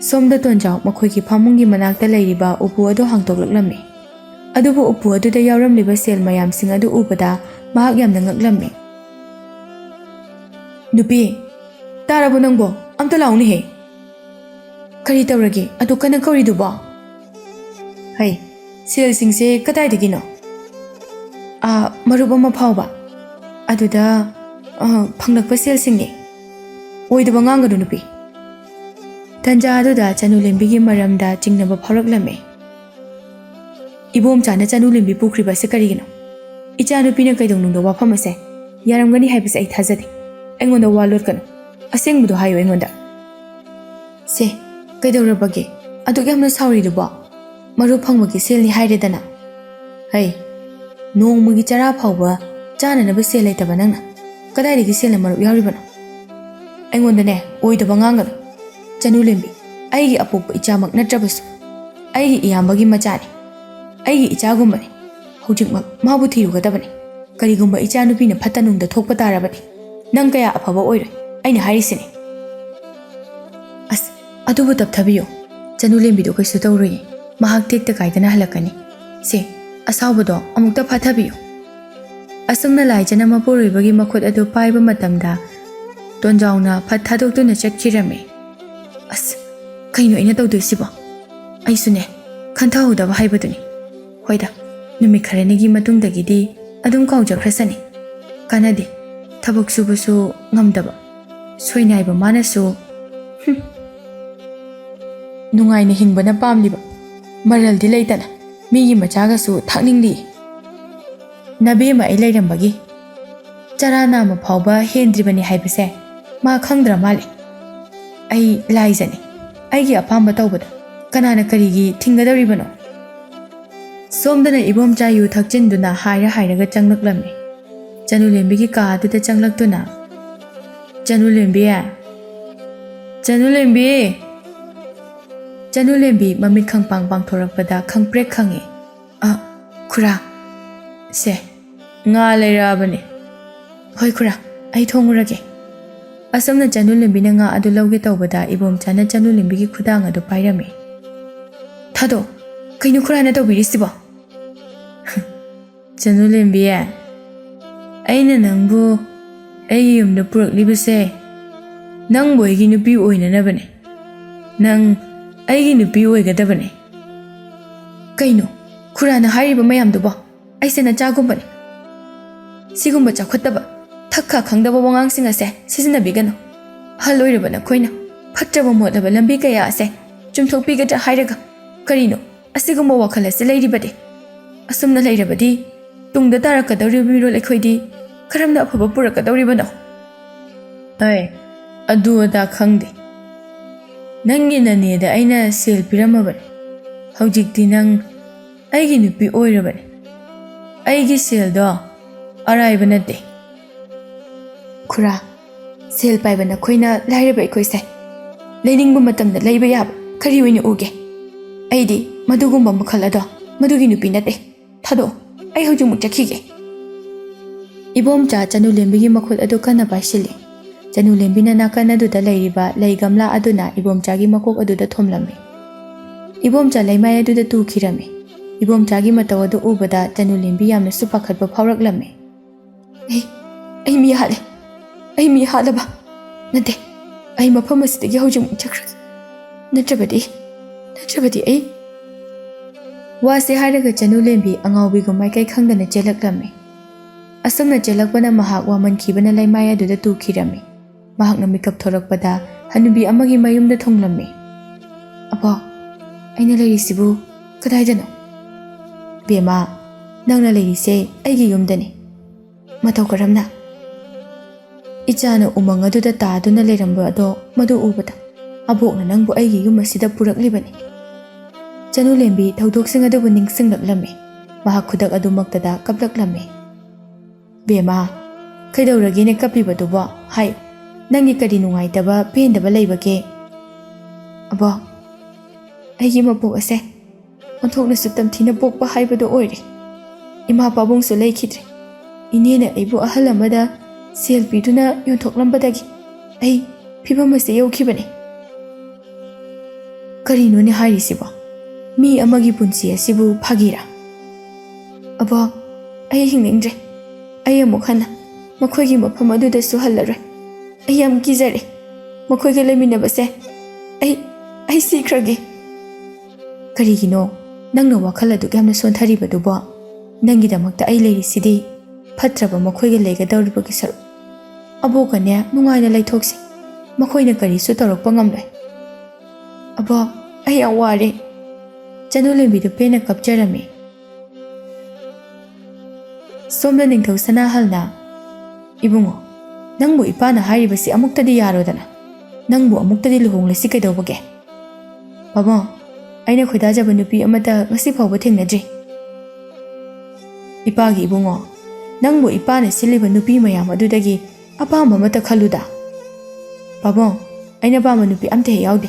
ꯁꯣꯝꯗ ꯇꯣꯟꯖꯥꯎ ꯃꯈꯣꯏꯒꯤ ꯐꯃꯨꯡꯒꯤ ꯃꯅꯥꯛꯇ ꯂꯩꯔꯤꯕ ꯎꯄꯨ ꯑꯗꯨ ꯍꯥꯡꯗꯣꯛꯂꯛꯂꯝꯃꯤ꯫ ꯑꯗꯨꯕꯨ ꯎꯄꯨ ꯑꯗꯨꯗ ꯌꯥꯎꯔꯝꯂꯤꯕ ꯁꯦꯜ ꯃꯌꯥꯝꯁꯤꯡ ꯑꯗꯨ ꯎꯕꯗ ꯃꯍꯥꯛ ꯌꯥꯝꯅ ꯉꯛꯂꯝꯃꯤ꯫ "ꯅꯨꯄꯤ, ꯇꯥꯔꯕꯣ ꯅꯪꯕꯣ? ꯑꯝꯇ ꯂꯥꯛꯎꯅꯦꯍꯦ!" "ꯀꯔꯤ ꯇꯧꯔꯒꯦ? ꯑꯗꯨ ꯀꯟꯅ ꯀꯧꯔꯤꯗꯨꯕꯣ?" "ꯍꯩ, ꯁꯦꯜꯁꯤꯡꯁꯦ ꯀꯗꯥꯏꯗꯒꯤꯅꯣ?" "ꯑꯥ, ꯃꯔꯨꯞ ꯑꯃ ꯐꯥꯎꯕ꯫ ꯑꯗꯨꯗ, ꯑ, ꯐꯪꯂꯛꯄ ꯁꯦꯜꯁꯤꯡꯅꯤ꯫" "ꯑꯣꯏꯗꯕ ꯉꯥꯡꯒꯅꯨ ꯅꯨꯄꯤ꯫" ꯇꯟꯖꯥ ꯑꯗꯨꯗ ꯆꯅꯨꯂꯦꯝꯕꯤꯒꯤ ꯃꯔꯝꯗ ꯆꯤꯡꯅꯕ ꯐꯥꯎꯔꯛꯂꯝꯃꯤ꯫ "ꯏꯕꯣꯝꯆꯥꯅ ꯆꯅꯨꯂꯦꯝꯕꯤ ꯄꯨꯈ꯭ꯔꯤꯕ ꯑꯁꯤ ꯀꯔꯤꯒꯤꯅꯣ? ꯏꯆꯥꯅꯨꯄꯤꯅ ꯀꯩꯗꯧꯅꯨꯡꯗ ꯋꯥꯐꯝ ꯑꯁꯦ ꯌꯥꯔꯝꯒꯅꯤ ꯍꯥꯏꯕꯁꯦ ꯑꯩ ꯊꯥꯖꯗꯦ꯫ ꯑꯩꯉꯣꯟꯗ ꯋꯥ ꯂꯣꯠꯀꯅꯨ꯫ ꯑꯁꯦꯡꯕꯗꯣ ꯍꯥꯏꯌꯨ ꯑꯩꯉꯣꯟꯗ꯫" "ꯁꯦ, ꯀꯩꯗꯧꯔꯕꯒꯦ? ꯑꯗꯨꯛ ꯌꯥꯝꯅ ꯁꯥꯎꯔꯤꯗꯨꯕꯣ? ꯃꯔꯨꯞ ꯐꯪꯕꯒꯤ ꯁꯦꯜꯅꯤ ꯍꯥꯏꯔꯦꯗꯅ꯫" "ꯍꯩ, ꯅꯣꯡꯃꯒꯤ ꯆꯔꯥ ꯐꯥꯎꯕ ꯆꯥꯅꯅꯕ ꯁꯦꯜ ꯂꯩꯇꯕ ꯅꯪꯅ ꯀꯗꯥꯏꯗꯒꯤ ꯁꯦꯜꯅ ꯃꯔꯨꯞ ꯌꯥꯎꯔꯤꯕꯅꯣ?" "ꯑꯩꯉꯣꯟꯗꯅꯦ ꯑꯣꯏꯗꯕ ꯉꯥꯡꯒꯅꯨ꯫ ꯆꯅꯨꯂꯦꯝꯕꯤ ꯑꯩꯒꯤ ꯑꯄꯣꯛꯄ ꯏꯆꯥꯃꯛ ꯅꯠꯇ꯭ꯔꯕꯁꯨ ꯑꯩꯒꯤ ꯏꯌꯥꯝꯕꯒꯤ ꯃꯆꯥꯅꯤ꯫ ꯑꯩꯒꯤ ꯏꯆꯥꯒꯨꯝꯕꯅꯤ꯫ ꯍꯧꯖꯤꯛꯃꯛ ꯃꯥꯕꯨ ꯊꯤꯔꯨꯒꯗꯕꯅꯤ꯫ ꯀꯔꯤꯒꯨꯝꯕ ꯏꯆꯥꯅꯨꯄꯤꯅ ꯐꯠꯇ ꯅꯨꯡꯗ ꯊꯣꯛꯄ ꯇꯥꯔꯕꯗꯤ ꯅꯪ ꯀꯌꯥ ꯑꯐꯕ ꯑꯣꯏꯔꯣꯏ, ꯑꯩꯅ ꯍꯥꯏꯔꯤꯁꯤꯅꯤ꯫" "ꯑꯁ, ꯑꯗꯨꯕꯨ ꯇꯞꯊꯕꯤꯌꯨ꯫ ꯆꯅꯨꯂꯦꯝꯕꯤꯗꯨ ꯀꯩꯁꯨ ꯇꯧꯔꯣꯏꯌꯦ꯫ ꯃꯍꯥꯛ ꯇꯦꯛꯇ ꯀꯥꯏꯗꯅ ꯍꯜꯂꯛꯀꯅꯤ꯫ ꯁꯦ, ꯑꯁꯥꯎꯕꯗꯣ ꯑꯃꯨꯛꯇ ꯐꯥꯊꯕꯤꯌꯨ꯫" ꯑꯁꯨꯝꯅ ꯂꯥꯏꯖꯅ ꯃꯄꯨꯔꯣꯏꯕꯒꯤ ꯃꯈꯨꯠ ꯑꯗꯨ ꯄꯥꯏꯕ ꯃꯇꯝꯗ ꯇꯣꯟꯖꯥꯎꯅ ꯐꯠ ꯊꯥꯗꯣꯛꯇꯨꯅ ꯆꯠꯈꯤꯔꯝꯃꯤ꯫ "ꯑꯁ, ꯀꯩꯅꯣ ꯑꯩꯅ ꯇꯧꯗꯣꯏꯁꯤꯕꯣ? ꯑꯩꯁꯨꯅꯦ, ꯈꯟꯊꯍꯧꯗꯕ ꯍꯥꯏꯕꯗꯨꯅꯤ꯫ ꯍꯣꯏꯗ, ꯅꯨꯃꯤꯠ ꯈꯔꯅꯤꯒꯤ ꯃꯇꯨꯡꯗꯒꯤꯗꯤ ꯑꯗꯨꯝ ꯀꯥꯎꯖꯈ꯭ꯔꯁꯅꯤ꯫ ꯀꯥꯟꯅꯗꯦ, ꯊꯕꯛ ꯁꯨꯕꯁꯨ ꯉꯝꯗꯕ, ꯁꯣꯏꯅꯥꯏꯕ ꯃꯥꯅꯁꯨ꯫ ꯍꯨꯝ꯫ ꯅꯨꯡꯉꯥꯏꯅ ꯍꯤꯡꯕꯅ ꯄꯥꯝꯂꯤꯕ, ꯃꯔꯜꯗꯤ ꯂꯩꯇꯅ ꯃꯤꯒꯤ ꯃꯆꯥꯒꯁꯨ ꯊꯥꯛꯅꯤꯡꯂꯤ꯫ ꯅꯕꯦꯝꯃ ꯑꯩ ꯂꯩꯔꯝꯕꯒꯤ ꯆꯔꯥ ꯅꯥꯝꯃ ꯐꯥꯎꯕ ꯍꯦꯟꯗ꯭ꯔꯤꯕꯅꯤ ꯍꯥꯏꯕꯁꯦ ꯃꯥ ꯈꯪꯗ꯭ꯔ ꯃꯥꯜꯂꯦ꯫ ꯑꯩ ꯂꯥꯏꯖꯅꯤ꯫ ꯑꯩꯒꯤ ꯑꯄꯥꯝꯕ ꯇꯧꯕꯗ ꯀꯅꯥꯅ ꯀꯔꯤꯒꯤ ꯊꯤꯡꯒꯗꯧꯔꯤꯕꯅꯣ? ꯁꯣꯝꯗꯅ ꯏꯕꯣꯝꯆꯥ ꯌꯨ ꯊꯛꯆꯤꯟꯗꯨꯅ ꯍꯥꯏꯔ ꯍꯥꯏꯔꯒ ꯆꯪꯂꯛꯂꯝꯃꯤ꯫ ꯆꯅꯨꯂꯦꯝꯕꯤꯒꯤ ꯀꯥ ꯑꯗꯨꯗ ꯆꯪꯂꯛꯇꯨꯅ, "ꯆꯅꯨꯂꯦꯝꯕꯤ! ꯆꯅꯨꯂꯦꯝꯕꯤ!" ꯆꯅꯨꯂꯦꯝꯕꯤ ꯃꯃꯤꯠ ꯈꯪꯄꯥꯡ ꯄꯥꯡꯊꯣꯔꯛꯄꯗ ꯈꯪꯄ꯭ꯔꯦꯛ ꯈꯪꯉꯤ꯫ "ꯑ, ꯈꯨꯔꯥ, ꯁꯦ, ꯉꯥ ꯂꯩꯔꯛꯑꯕꯅꯦ꯫ ꯍꯣꯏ ꯈꯨꯔꯥ, ꯑꯩ ꯊꯣꯡꯉꯨꯔꯒꯦ꯫" ꯑꯁꯨꯝꯅ ꯆꯅꯨꯂꯦꯝꯕꯤꯅ ꯉꯥ ꯑꯗꯨ ꯂꯧꯒꯦ ꯇꯧꯕꯗ ꯏꯕꯣꯝꯆꯥꯅ ꯆꯅꯨꯂꯦꯝꯕꯤꯒꯤ ꯈꯨꯗꯥꯡ ꯑꯗꯨ ꯄꯥꯏꯔꯝꯃꯤ꯫ "ꯊꯥꯗꯣꯛ, ꯀꯩꯅꯣ ꯈꯨꯔꯥꯅ ꯇꯧꯕꯤꯔꯤꯁꯤꯕꯣ?" "ꯆꯅꯨꯂꯦꯝꯕꯤ, ꯑꯩꯅ ꯅꯪꯕꯨ ꯑꯩꯒꯤ ꯌꯨꯝꯗ ꯄꯨꯔꯛꯂꯤꯕꯁꯦ ꯅꯪꯕꯨ ꯑꯩꯒꯤ ꯅꯨꯄꯤ ꯑꯣꯏꯅꯅꯕꯅꯦ꯫ ꯅꯪ ꯑꯩꯒꯤ ꯅꯨꯄꯤ ꯑꯣꯏꯒꯗꯕꯅꯦ꯫" "ꯀꯩꯅꯣ ꯈꯨꯔꯥꯅ ꯍꯥꯏꯔꯤꯕ ꯃꯌꯥꯝꯗꯨꯕꯣ? ꯑꯩꯁꯦ ꯅꯆꯥꯒꯨꯝꯕꯅꯤ꯫ ꯁꯤꯒꯨꯝꯕ ꯆꯥꯎꯈꯠꯇꯕ, ꯊꯛ ꯈꯥ ꯈꯪꯗꯕ ꯋꯥꯉꯥꯡꯁꯤꯡ ꯑꯁꯦ ꯁꯤꯖꯤꯟꯅꯕꯤꯒꯅꯨ꯫ ꯑꯍꯜ ꯑꯣꯏꯔꯕ ꯅꯈꯣꯏꯅ ꯐꯠꯇ꯭ꯔꯕ ꯃꯣꯠꯂꯕ ꯂꯝꯕꯤ ꯀꯌꯥ ꯑꯁꯦ ꯆꯨꯝꯊꯣꯛꯄꯤꯒꯗ꯭ꯔꯥ ꯍꯥꯏꯔꯒ ꯀꯔꯤꯅꯣ ꯑꯁꯤꯒꯨꯝꯕ ꯋꯥꯈꯜ ꯑꯁꯤ ꯂꯩꯔꯤꯕꯗꯤ? ꯑꯁꯨꯝꯅ ꯂꯩꯔꯕꯗꯤ ꯇꯨꯡꯗ ꯇꯥꯔꯛꯀꯗꯧꯔꯤꯕ ꯃꯤꯔꯣꯜ ꯑꯩꯈꯣꯏꯗꯤ ꯀꯔꯝꯅ ꯑꯐꯕ ꯄꯨꯔꯛꯀꯗꯧꯔꯤꯕꯅꯣ?" "ꯑꯩ ꯑꯗꯨ ꯑꯗꯥ ꯈꯪꯗꯦ꯫ ꯅꯪꯒꯤ ꯅꯅꯦꯗ ꯑꯩꯅ ꯁꯦꯜ ꯄꯤꯔꯝꯃꯕꯅꯤ꯫ ꯍꯧꯖꯤꯛꯇꯤ ꯅꯪ ꯑꯩꯒꯤ ꯅꯨꯄꯤ ꯑꯣꯏꯔꯕꯅꯤ꯫ ꯑꯩꯒꯤ ꯁꯦꯜꯗꯣ ꯑꯔꯥꯏꯕ ꯅꯠꯇꯦ꯫" "ꯈꯨꯔꯥ, ꯁꯦꯜ ꯄꯥꯏꯕ ꯅꯈꯣꯏꯅ ꯂꯥꯏꯔꯕ ꯑꯩꯈꯣꯏꯁꯦ ꯂꯩꯅꯤꯡꯕ ꯃꯇꯝꯗ ꯂꯩꯕ ꯌꯥꯕ ꯀꯔꯤ ꯑꯣꯏꯅ ꯎꯒꯦ? ꯑꯩꯗꯤ ꯃꯗꯨꯒꯨꯝꯕ ꯃꯈꯜ ꯑꯗꯣ ꯃꯗꯨꯒꯤ ꯅꯨꯄꯤ ꯅꯠꯇꯦ꯫ ꯊꯥꯗꯣꯛꯑꯣ, ꯑꯩ ꯍꯧꯖꯤꯛꯃꯛ ꯆꯠꯈꯤꯒꯦ꯫" ꯏꯕꯣꯝꯆꯥ ꯆꯅꯨꯂꯦꯝꯕꯤꯒꯤ ꯃꯈꯨꯠ ꯑꯗꯨ ꯀꯟꯅ ꯄꯥꯏꯁꯤꯜꯂꯤ꯫ ꯆꯅꯨꯂꯦꯝꯕꯤꯅ ꯅꯥꯀꯟ ꯑꯗꯨꯗ ꯂꯩꯔꯤꯕ ꯂꯩ ꯒꯝꯂꯥ ꯑꯗꯨꯅ ꯏꯕꯣꯝꯆꯥꯒꯤ ꯃꯀꯣꯛ ꯑꯗꯨꯗ ꯊꯣꯝꯂꯝꯃꯤ꯫ ꯏꯕꯣꯝꯆꯥ ꯂꯩꯃꯥꯏ ꯑꯗꯨꯗ ꯇꯨꯈꯤꯔꯝꯃꯤ꯫ ꯏꯕꯣꯝꯆꯥꯒꯤ ꯃꯇꯧ ꯑꯗꯨ ꯎꯕꯗ ꯆꯅꯨꯂꯦꯝꯕꯤ ꯌꯥꯝꯅꯁꯨ ꯄꯥꯈꯠꯄ ꯐꯥꯎꯔꯛꯂꯝꯃꯤ꯫ "ꯑꯩ, ꯑꯩ ꯃꯤ ꯍꯥꯠꯂꯦ꯫ ꯑꯩ ꯃꯤ ꯍꯥꯠꯂꯕ? ꯅꯠꯇꯦ, ꯑꯩ ꯃꯐꯝ ꯑꯁꯤꯗꯒꯤ ꯍꯧꯖꯤꯛꯃꯛ ꯆꯠꯈ꯭ꯔꯒꯦ꯫ ꯅꯠꯇ꯭ꯔꯕꯗꯤ, ꯅꯠꯇ꯭ꯔꯕꯗꯤ ꯑꯩ..." ꯋꯥꯁꯦ ꯍꯥꯏꯔꯒ ꯆꯅꯨꯂꯦꯝꯕꯤ ꯑꯉꯥꯎꯕꯤꯒꯨꯝ ꯃꯥꯏꯀꯩ ꯈꯪꯗꯅ ꯆꯦꯜꯂꯛꯂꯝꯃꯤ꯫ ꯑꯁꯨꯝꯅ ꯆꯦꯜꯂꯛꯄꯅ ꯃꯍꯥꯛ ꯋꯥꯃꯟꯈꯤꯕꯅ ꯂꯩꯃꯥꯏ ꯑꯗꯨꯗ ꯇꯨꯈꯤꯔꯝꯃꯤ꯫ ꯃꯍꯥꯛꯅ ꯃꯤꯀꯞ ꯊꯣꯔꯛꯄꯗ ꯍꯅꯨꯕꯤ ꯑꯃꯒꯤ ꯃꯌꯨꯝꯗ ꯊꯨꯡꯂꯝꯃꯤ꯫ "ꯑꯕꯣꯛ, ꯑꯩꯅ ꯂꯩꯔꯤꯁꯤꯕꯨ ꯀꯗꯥꯏꯗꯅꯣ?" "ꯕꯦꯝꯃ, ꯅꯪꯅ ꯂꯩꯔꯤꯁꯦ ꯑꯩꯒꯤ ꯌꯨꯝꯗꯅꯤ꯫ ꯃꯇꯧ ꯀꯔꯝꯅ?" ꯏꯆꯥꯅ ꯎꯃꯪ ꯑꯗꯨꯗ ꯇꯥꯗꯨꯅ ꯂꯩꯔꯝꯕ ꯑꯗꯣ ꯃꯗꯨ ꯎꯕꯗ ꯑꯕꯣꯛꯅ ꯅꯪꯕꯨ ꯑꯩꯒꯤ ꯌꯨꯝ ꯑꯁꯤꯗ ꯄꯨꯔꯛꯂꯤꯕꯅꯤ꯫ ꯆꯅꯨꯂꯦꯝꯕꯤ ꯊꯧꯗꯣꯛꯁꯤꯡ ꯑꯗꯨꯕꯨ ꯅꯤꯡꯁꯤꯡꯂꯛꯂꯝꯃꯤ꯫ ꯃꯍꯥꯛ ꯈꯨꯗꯛ ꯑꯗꯨꯃꯛꯇꯗ ꯀꯞꯂꯛꯂꯝꯃꯤ꯫ "ꯕꯦꯝꯃ, ꯀꯩꯗꯧꯔꯒꯦꯅꯦ ꯀꯞꯄꯤꯕꯗꯨꯕꯣ? ꯍꯥꯏꯌꯨ, ꯅꯪꯒꯤ ꯀꯔꯤ ꯅꯨꯡꯉꯥꯏꯇꯕ ꯄꯦꯟꯗꯕ ꯂꯩꯕꯒꯦ?" "ꯑꯕꯣꯛ, ꯑꯩꯒꯤ ꯃꯄꯣꯛ ꯑꯁꯦ ꯑꯣꯟꯊꯣꯛꯅꯁꯨ ꯇꯝꯊꯤꯅ ꯄꯣꯛꯄ ꯍꯥꯏꯕꯗꯨ ꯑꯣꯏꯔꯦ꯫ ꯏꯃꯥ ꯄꯥꯕꯨꯡꯁꯨ ꯂꯩꯈꯤꯗ꯭ꯔꯦ꯫ ꯏꯅꯦꯅ ꯑꯩꯕꯨ ꯑꯍꯜ ꯑꯃꯗ ꯁꯦꯜ ꯄꯤꯗꯨꯅ ꯌꯣꯟꯊꯣꯛꯂꯝꯕꯗꯒꯤ ꯑꯩ ꯐꯤꯕꯝ ꯑꯁꯤ ꯌꯧꯈꯤꯕꯅꯤ꯫" "ꯀꯔꯤꯅꯣꯅꯦ ꯍꯥꯏꯔꯤꯁꯤꯕꯣ? ꯃꯤ ꯑꯃꯒꯤ ꯄꯨꯟꯁꯤ ꯑꯁꯤꯕꯨ ꯐꯥꯒꯤꯔꯥ?" "ꯑꯕꯣꯛ, ꯑꯩ ꯍꯤꯡꯅꯤꯡꯗ꯭ꯔꯦ꯫ ꯑꯩ ꯑꯃꯨꯛ ꯍꯟꯅ ꯃꯈꯣꯏꯒꯤ ꯃꯐꯝ ꯑꯗꯨꯗꯁꯨ ꯍꯜꯂꯔꯣꯏ꯫ ꯑꯩ ꯌꯥꯝ ꯀꯤꯖꯔꯦ꯫ ꯃꯈꯣꯏꯒ ꯂꯩꯃꯤꯟꯅꯕꯁꯦ ꯑꯩ, ꯑꯩ ꯁꯤꯈ꯭ꯔꯒꯦ꯫" "ꯀꯔꯤꯒꯤꯅꯣ ꯅꯪꯅ ꯋꯥꯈꯜ ꯑꯗꯨꯛ ꯌꯥꯝꯅ ꯁꯣꯟꯊꯔꯤꯕꯗꯨꯕꯣ? ꯅꯪꯒꯤꯗꯃꯛꯇ ꯑꯩ ꯂꯩꯔꯤꯁꯤꯗꯤ꯫ ꯐꯠꯇ꯭ꯔꯕ ꯃꯈꯣꯏꯒ ꯂꯩꯒꯗꯧꯔꯤꯕꯒꯤ ꯁꯔꯨꯛ ꯑꯕꯣꯛꯀꯅꯦ ꯅꯨꯡꯉꯥꯏꯅ ꯂꯩꯊꯣꯛꯁꯤ꯫ ꯃꯈꯣꯏꯅ ꯀꯔꯤꯁꯨ ꯇꯧꯔꯛꯄ ꯉꯝꯂꯣꯏ꯫" "ꯑꯕꯣꯛ, ꯑꯩ ꯌꯥꯝ ꯋꯥꯔꯦ꯫" ꯆꯅꯨꯂꯦꯝꯕꯤꯗꯨ ꯄꯦꯟꯅ ꯀꯞꯆꯔꯝꯃꯤ꯫ ꯁꯣꯝꯗ ꯅꯤꯡꯊꯧ ꯁꯅꯥꯍꯜꯅ, "ꯏꯕꯨꯡꯉꯣ, ꯅꯪꯕꯨ ꯏꯄꯥꯅ ꯍꯥꯏꯔꯤꯕꯁꯤ ꯑꯃꯨꯛꯇꯗꯤ ꯌꯥꯔꯣꯗꯅ꯫ ꯅꯪꯕꯨ ꯑꯃꯨꯛꯇꯗꯤ ꯂꯨꯍꯣꯡꯂꯁꯤ ꯀꯩꯗꯧꯕꯒꯦ?" "ꯄꯥꯕꯨꯡ, ꯑꯩꯅ ꯈꯣꯏꯗꯥꯖꯕ ꯅꯨꯄꯤ ꯑꯃꯠꯇ ꯉꯁꯤ ꯐꯥꯎꯕ ꯊꯦꯡꯅꯗ꯭ꯔꯤ꯫" "ꯏꯄꯥꯒꯤ ꯏꯕꯨꯡꯉꯣ, ꯅꯪꯕꯨ ꯏꯄꯥꯅ ꯁꯤꯜꯂꯤꯕ ꯅꯨꯄꯤ ꯃꯌꯥꯝ ꯑꯗꯨꯗꯒꯤ ꯑꯄꯥꯝꯕ ꯑꯃꯠꯇ ꯈꯜꯂꯨꯗ꯫" "ꯄꯥꯕꯨꯡ, ꯑꯩꯅ ꯄꯥꯝꯕ ꯅꯨꯄꯤ ꯑꯝꯇ ꯍꯦꯛ ꯌꯥꯎꯗꯦ꯫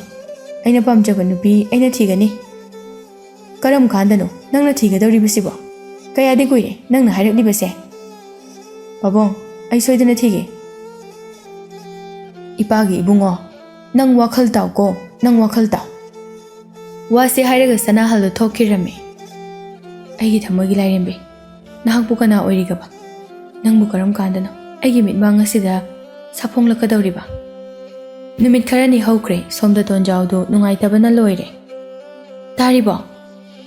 ꯑꯩꯅ ꯄꯥꯝꯖꯕ ꯅꯨꯄꯤ ꯑꯩꯅ ꯊꯤꯒꯅꯤ꯫" "ꯀꯔꯝ ꯀꯥꯟꯗꯅꯣ ꯅꯪꯅ ꯊꯤꯒꯗꯧꯔꯤꯕꯁꯤꯕꯣ? ꯀꯌꯥꯗꯤ ꯀꯨꯏꯔꯦ ꯅꯪꯅ ꯍꯥꯏꯔꯛꯂꯤꯕꯁꯦ꯫" "ꯄꯥꯕꯨꯡ, ꯑꯩ ꯁꯣꯏꯗꯅ ꯊꯤꯒꯦ꯫" "ꯏꯄꯥꯒꯤ ꯏꯕꯨꯡꯉꯣ, ꯅꯪ ꯋꯥꯈꯜ ꯇꯥꯎꯀꯣ, ꯅꯪ ꯋꯥꯈꯜ ꯇꯥꯎ꯫" ꯋꯥꯁꯤ ꯍꯥꯏꯔꯒ ꯁꯅꯥꯍꯜꯗꯨ ꯊꯣꯛꯈꯤꯔꯝꯃꯤ꯫ "ꯑꯩꯒꯤ ꯊꯃꯣꯏꯒꯤ ꯂꯥꯏꯔꯦꯝꯕꯤ, ꯅꯍꯥꯛꯄꯨ ꯀꯅꯥ ꯑꯣꯏꯔꯤꯒꯕ? ꯅꯪꯕꯨ ꯀꯔꯝ ꯀꯥꯟꯗꯅꯣ ꯑꯩꯒꯤ ꯃꯤꯠꯃꯥꯡ ꯑꯁꯤꯗ ꯁꯥꯐꯣꯡꯂꯛꯀꯗꯧꯔꯤꯕ?" ꯅꯨꯃꯤꯠ ꯈꯔꯅꯤ ꯍꯧꯈ꯭ꯔꯦ꯫ ꯁꯣꯝꯗ ꯇꯣꯟꯖꯥꯎꯗꯨ ꯅꯨꯡꯉꯥꯏꯇꯕꯅ ꯂꯣꯏꯔꯦ꯫ "ꯇꯥꯔꯤꯕꯣ?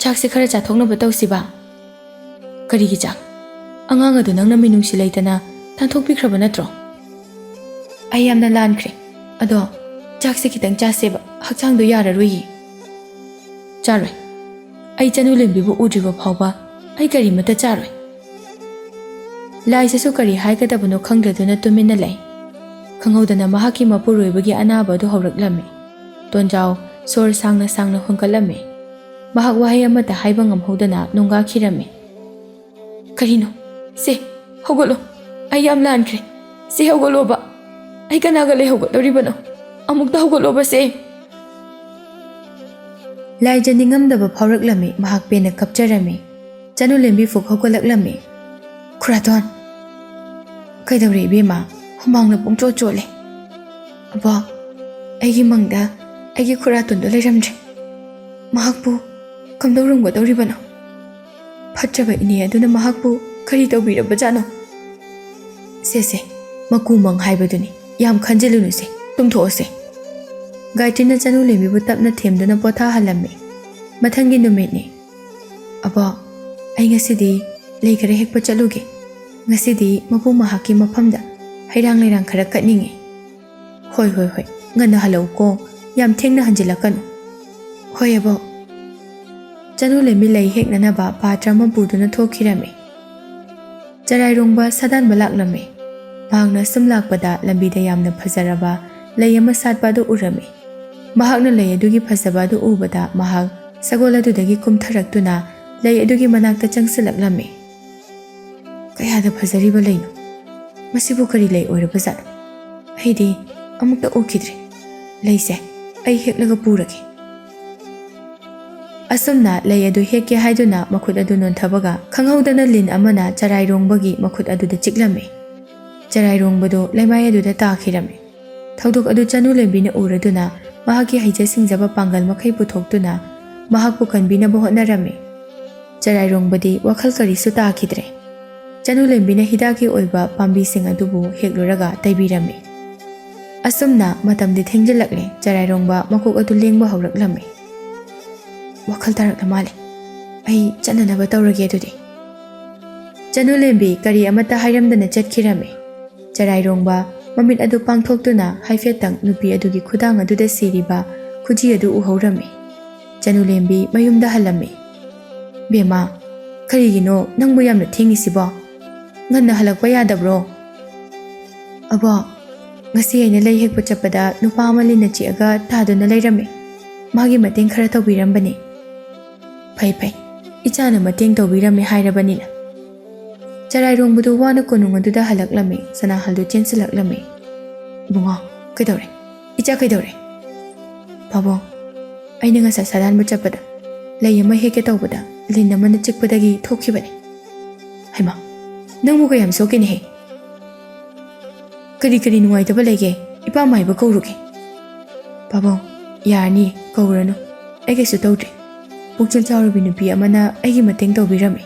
ꯆꯥꯛꯁꯦ ꯈꯔ ꯆꯥꯊꯣꯛꯅꯕ ꯇꯧꯁꯤꯕ?" "ꯀꯔꯤꯒꯤ ꯆꯥꯛ? ꯑꯉꯥꯡ ꯑꯗꯨ ꯅꯪꯅ ꯃꯤꯅꯨꯡꯁꯤ ꯂꯩꯇꯅ ꯇꯥꯟꯊꯣꯛꯄꯤꯈ꯭ꯔꯕ ꯅꯠꯇ꯭ꯔꯣ?" "ꯑꯩ ꯌꯥꯝꯅ ꯂꯥꯟꯈ꯭ꯔꯦ꯫ ꯑꯗꯣ ꯆꯥꯛꯁꯦ ꯈꯤꯇꯪ ꯆꯥꯁꯦꯕ, ꯍꯛꯆꯥꯡꯗꯣ ꯌꯥꯔꯔꯣꯏꯌꯦ꯫" "ꯆꯥꯔꯣꯏ꯫ ꯑꯩ ꯆꯅꯨꯂꯦꯝꯕꯤꯕꯨ ꯎꯗ꯭ꯔꯤꯕ ꯐꯥꯎꯕ ꯑꯩ ꯀꯔꯤꯃꯠꯇ ꯆꯥꯔꯣꯏ꯫" ꯂꯥꯏꯁꯤꯁꯨ ꯀꯔꯤ ꯍꯥꯏꯒꯗꯕꯅꯣ ꯈꯪꯗꯗꯨꯅ ꯇꯨꯃꯤꯟꯅ ꯂꯩ꯫ ꯈꯪꯍꯧꯗꯅ ꯃꯍꯥꯛꯀꯤ ꯃꯄꯨꯔꯣꯏꯕꯒꯤ ꯑꯅꯥꯕ ꯑꯗꯨ ꯍꯧꯔꯛꯂꯝꯃꯤ꯫ ꯇꯣꯟꯖꯥꯎ ꯁꯣꯔ ꯁꯥꯡꯅ ꯁꯥꯡꯅ ꯍꯣꯟꯒꯠꯂꯝꯃꯤ꯫ ꯃꯍꯥꯛ ꯋꯥꯍꯩ ꯑꯃꯠꯇ ꯍꯥꯏꯕ ꯉꯝꯍꯧꯗꯅ ꯅꯣꯡꯒꯥꯈꯤꯔꯝꯃꯤ꯫ "ꯀꯔꯤꯅꯣ? ꯁꯦ, ꯍꯧꯒꯠꯂꯣ꯫ ꯑꯩ ꯌꯥꯝ ꯂꯥꯟꯈ꯭ꯔꯦ꯫ ꯁꯦ, ꯍꯧꯒꯠꯂꯣꯕ꯫ ꯑꯩ ꯀꯅꯥꯒ ꯂꯩ ꯍꯧꯒꯠꯂꯣꯔꯤꯕꯅꯣ? ꯑꯃꯨꯛꯇ ꯍꯧꯒꯠꯂꯣꯕ ꯁꯦ!" ꯂꯥꯏꯖ ꯅꯤꯡꯉꯝꯗꯕ ꯐꯥꯎꯔꯛꯂꯝꯃꯤ꯫ ꯃꯍꯥꯛ ꯄꯦꯟꯅ ꯀꯞꯆꯔꯝꯃꯤ꯫ ꯆꯅꯨꯂꯦꯝꯕꯤ ꯐꯨꯛ ꯍꯧꯒꯠꯂꯛꯂꯝꯃꯤ꯫ "ꯈꯨꯔꯥꯇꯣꯟ!" "ꯀꯩꯗꯧꯔꯦ ꯏꯕꯦꯝꯃ? ꯍꯨꯃꯥꯡꯅ ꯄꯨꯡꯆꯣꯠ ꯆꯣꯠꯂꯦ꯫ ꯑꯕꯣꯛ, ꯑꯩꯒꯤ ꯃꯪꯗ ꯑꯩꯒꯤ ꯈꯨꯔꯥꯇꯣꯟꯗꯣ ꯂꯩꯔꯝꯗ꯭ꯔꯦ꯫ ꯃꯍꯥꯛꯄꯨ ꯀꯝꯗꯧꯔꯝꯒꯗꯧꯔꯤꯕꯅꯣ? ꯐꯠꯇ꯭ꯔꯕ ꯏꯅꯦ ꯑꯗꯨꯅ ꯃꯍꯥꯛꯄꯨ ꯀꯔꯤ ꯇꯧꯕꯤꯔꯕꯖꯥꯠꯅꯣ? ꯁꯦ, ꯁꯦ, ꯃꯀꯨ ꯃꯪ ꯍꯥꯏꯕꯗꯨꯅꯤ꯫ ꯌꯥꯝ ꯈꯟꯖꯤꯜꯂꯨꯅꯨꯁꯦ꯫ ꯇꯨꯝꯊꯣꯛꯑꯣꯁꯦ꯫" ꯒꯥꯌꯇ꯭ꯔꯤꯅ ꯆꯅꯨꯂꯦꯝꯕꯤꯕꯨ ꯇꯞꯅ ꯊꯦꯝꯗꯨꯅ ꯄꯣꯊꯥꯍꯜꯂꯝꯃꯤ꯫ ꯃꯊꯪꯒꯤ ꯅꯨꯃꯤꯠꯅꯤ꯫ "ꯑꯕꯣꯛ, ꯑꯩ ꯉꯁꯤꯗꯤ ꯂꯩ ꯈꯔ ꯍꯦꯛꯄ ꯆꯠꯂꯨꯒꯦ꯫ ꯉꯁꯤꯗꯤ ꯃꯄꯨ ꯃꯍꯥꯛꯀꯤ ꯃꯐꯝꯗ ꯍꯩꯔꯥꯡ ꯂꯩꯔꯥꯡ ꯈꯔ ꯀꯠꯅꯤꯡꯉꯤ꯫" "ꯍꯣꯏ, ꯍꯣꯏ, ꯍꯣꯏ꯫ ꯉꯟꯅ ꯍꯜꯂꯛꯎꯀꯣ꯫ ꯌꯥꯝ ꯊꯦꯡꯅ ꯍꯟꯖꯤꯜꯂꯛꯀꯅꯨ꯫" "ꯍꯣꯏ, ꯑꯕꯣꯛ꯫" ꯆꯅꯨꯂꯦꯝꯕꯤ ꯂꯩ ꯍꯦꯛꯅꯅꯕ ꯄꯥꯇ꯭ꯔ ꯑꯃ ꯄꯨꯗꯨꯅ ꯊꯣꯛꯈꯤꯔꯝꯃꯤ꯫ ꯆꯔꯥꯏꯔꯣꯡꯕ ꯁꯥꯗꯥꯟꯕ ꯂꯥꯛꯂꯝꯃꯤ꯫ ꯃꯍꯥꯛꯅ ꯁꯨꯝ ꯂꯥꯛꯄꯗ ꯂꯝꯕꯤꯗ ꯌꯥꯝꯅ ꯐꯖꯔꯕ ꯂꯩ ꯑꯃ ꯁꯥꯠꯄ ꯑꯗꯨ ꯎꯔꯝꯃꯤ꯫ ꯃꯍꯥꯛꯅ ꯂꯩ ꯑꯗꯨꯒꯤ ꯐꯖꯕ ꯑꯗꯨ ꯎꯕꯗ ꯃꯍꯥꯛ ꯁꯒꯣꯜ ꯑꯗꯨꯗꯒꯤ ꯀꯨꯝꯊꯔꯛꯇꯨꯅ ꯂꯩ ꯑꯗꯨꯒꯤ ꯃꯅꯥꯛꯇ ꯆꯪꯁꯤꯜꯂꯛꯂꯝꯃꯤ꯫ "ꯀꯌꯥꯗ ꯐꯖꯔꯤꯕ ꯂꯩꯅꯣ! ꯃꯁꯤꯕꯨ ꯀꯔꯤ ꯂꯩ ꯑꯣꯏꯔꯕꯖꯥꯠꯅꯣ? ꯑꯩꯗꯤ ꯑꯃꯨꯛꯇ ꯎꯈꯤꯗ꯭ꯔꯤ꯫ ꯂꯩꯁꯦ ꯑꯩ ꯍꯦꯛꯂꯒ ꯄꯨꯔꯒꯦ꯫" ꯑꯁꯨꯝꯅ ꯂꯩ ꯑꯗꯨ ꯍꯦꯛꯀꯦ ꯍꯥꯏꯗꯨꯅ ꯃꯈꯨꯠ ꯑꯗꯨ ꯅꯣꯟꯊꯕꯒ ꯈꯪꯍꯧꯗꯅ ꯂꯤꯟ ꯑꯃꯅ ꯆꯔꯥꯏꯔꯣꯡꯕꯒꯤ ꯃꯈꯨꯠ ꯑꯗꯨꯗ ꯆꯤꯛꯂꯝꯃꯤ꯫ ꯆꯔꯥꯏꯔꯣꯡꯕꯗꯨ ꯂꯩꯃꯥꯏ ꯑꯗꯨꯗ ꯇꯥꯈꯤꯔꯝꯃꯤ꯫ ꯊꯧꯗꯣꯛ ꯑꯗꯨ ꯆꯅꯨꯂꯦꯝꯕꯤꯅ ꯎꯔꯗꯨꯅ ꯃꯍꯥꯛꯀꯤ ꯍꯩꯖ ꯁꯤꯡꯖꯕ ꯄꯥꯡꯒꯜ ꯃꯈꯩ ꯄꯨꯊꯣꯛꯇꯨꯅ ꯃꯍꯥꯛꯄꯨ ꯀꯟꯕꯤꯅꯕ ꯍꯣꯠꯅꯔꯝꯃꯤ꯫ ꯆꯔꯥꯏꯔꯣꯡꯕꯗꯤ ꯋꯥꯈꯜ ꯀꯔꯤꯁꯨ ꯇꯥꯈꯤꯗ꯭ꯔꯦ꯫ ꯆꯅꯨꯂꯦꯝꯕꯤꯅ ꯍꯤꯗꯥꯛꯀꯤ ꯑꯣꯏꯕ ꯄꯥꯝꯕꯤꯁꯤꯡ ꯑꯗꯨꯕꯨ ꯍꯦꯛꯂꯨꯔꯒ ꯇꯩꯕꯤꯔꯝꯃꯤ꯫ ꯑꯁꯨꯝꯅ ꯃꯇꯝꯗꯤ ꯊꯦꯡꯖꯤꯜꯂꯛꯂꯦ꯫ ꯆꯔꯥꯏꯔꯣꯡꯕ ꯃꯀꯣꯛ ꯑꯗꯨ ꯂꯦꯡꯕ ꯍꯧꯔꯛꯂꯝꯃꯤ꯫ "ꯋꯥꯈꯜ ꯇꯥꯔꯛꯂ ꯃꯥꯜꯂꯦ꯫ ꯑꯩ ꯆꯠꯅꯅꯕ ꯇꯧꯔꯒꯦ ꯑꯗꯨꯗꯤ꯫" ꯆꯅꯨꯂꯦꯝꯕꯤ ꯀꯔꯤ ꯑꯃꯠꯇ ꯍꯥꯏꯔꯝꯗꯅ ꯆꯠꯈꯤꯔꯝꯃꯤ꯫ ꯆꯔꯥꯏꯔꯣꯡꯕ ꯃꯃꯤꯠ ꯑꯗꯨ ꯄꯥꯡꯊꯣꯛꯇꯨꯅ ꯍꯥꯏꯐꯦꯠꯇꯪ ꯅꯨꯄꯤ ꯑꯗꯨꯒꯤ ꯈꯨꯗꯥꯡ ꯑꯗꯨꯗ ꯁꯤꯔꯤꯕ ꯈꯨꯖꯤ ꯑꯗꯨ ꯎꯍꯧꯔꯝꯃꯤ꯫ ꯆꯅꯨꯂꯦꯝꯕꯤ ꯃꯌꯨꯝꯗ ꯍꯜꯂꯝꯃꯤ꯫ "ꯕꯦꯝꯃ, ꯀꯔꯤꯒꯤꯅꯣ ꯅꯪꯕꯨ ꯌꯥꯝꯅ ꯊꯦꯡꯉꯤꯁꯤꯕꯣ? ꯉꯟꯅ ꯍꯜꯂꯛꯄ ꯌꯥꯗꯕ꯭ꯔꯣ?" "ꯑꯕꯣꯛ, "ꯉꯁꯤ ꯑꯩꯅ ꯂꯩ ꯍꯦꯛꯄ ꯆꯠꯄꯗ ꯅꯨꯄꯥ ꯑꯃ ꯂꯤꯟꯅ ꯆꯤꯛꯑꯒ ꯇꯥꯗꯨꯅ ꯂꯩꯔꯝꯃꯤ꯫ ꯃꯥꯒꯤ ꯃꯇꯦꯡ ꯈꯔ ꯇꯧꯕꯤꯔꯝꯕꯅꯤ꯫" "ꯐꯩ ꯐꯩ, ꯏꯆꯥꯅ ꯃꯇꯦꯡ ꯇꯧꯕꯤꯔꯝꯃꯦ ꯍꯥꯏꯔꯕꯅꯤꯅ꯫" ꯆꯔꯥꯏꯔꯣꯡꯕꯗꯨ ꯋꯥꯅ ꯀꯣꯅꯨꯡ ꯑꯗꯨꯗ ꯍꯜꯂꯛꯂꯝꯃꯤ꯫ ꯁꯅꯥꯍꯜꯗꯨ ꯆꯦꯟꯁꯤꯜꯂꯛꯂꯝꯃꯤ꯫ "ꯏꯕꯨꯡꯉꯣ, ꯀꯩꯗꯧꯔꯦ? ꯏꯆꯥ ꯀꯩꯗꯧꯔꯦ?" "ꯄꯥꯕꯨꯡ, ꯑꯩꯅ ꯉꯁꯥꯏ ꯁꯥꯗꯥꯟꯕ ꯆꯠꯄꯗ ꯂꯩ ꯑꯃ ꯍꯦꯛꯀꯦ ꯇꯧꯕꯗ ꯂꯤꯟ ꯑꯃꯅ ꯆꯤꯛꯄꯗꯒꯤ ꯊꯣꯛꯈꯤꯕꯅꯤ꯫" "ꯍꯩꯃꯥ, ꯅꯪꯕꯨ ꯀꯌꯥꯝ ꯁꯣꯛꯀꯦꯅꯦꯍꯦ? ꯀꯔꯤ ꯀꯔꯤ ꯅꯨꯡꯉꯥꯏꯇꯕ ꯂꯩꯒꯦ? ꯏꯄꯥ ꯃꯥꯏꯕ ꯀꯧꯔꯨꯒꯦ꯫" "ꯄꯥꯕꯨꯡ, ꯌꯥꯔꯅꯤ, ꯀꯧꯔꯅꯨ꯫ ꯑꯩ ꯀꯩꯁꯨ ꯇꯧꯗ꯭ꯔꯦ꯫ ꯄꯨꯛꯆꯦꯜ ꯆꯥꯎꯔꯕꯤ ꯅꯨꯄꯤ ꯑꯃꯅ ꯑꯩꯒꯤ ꯃꯇꯦꯡ ꯇꯧꯕꯤꯔꯝꯃꯤ꯫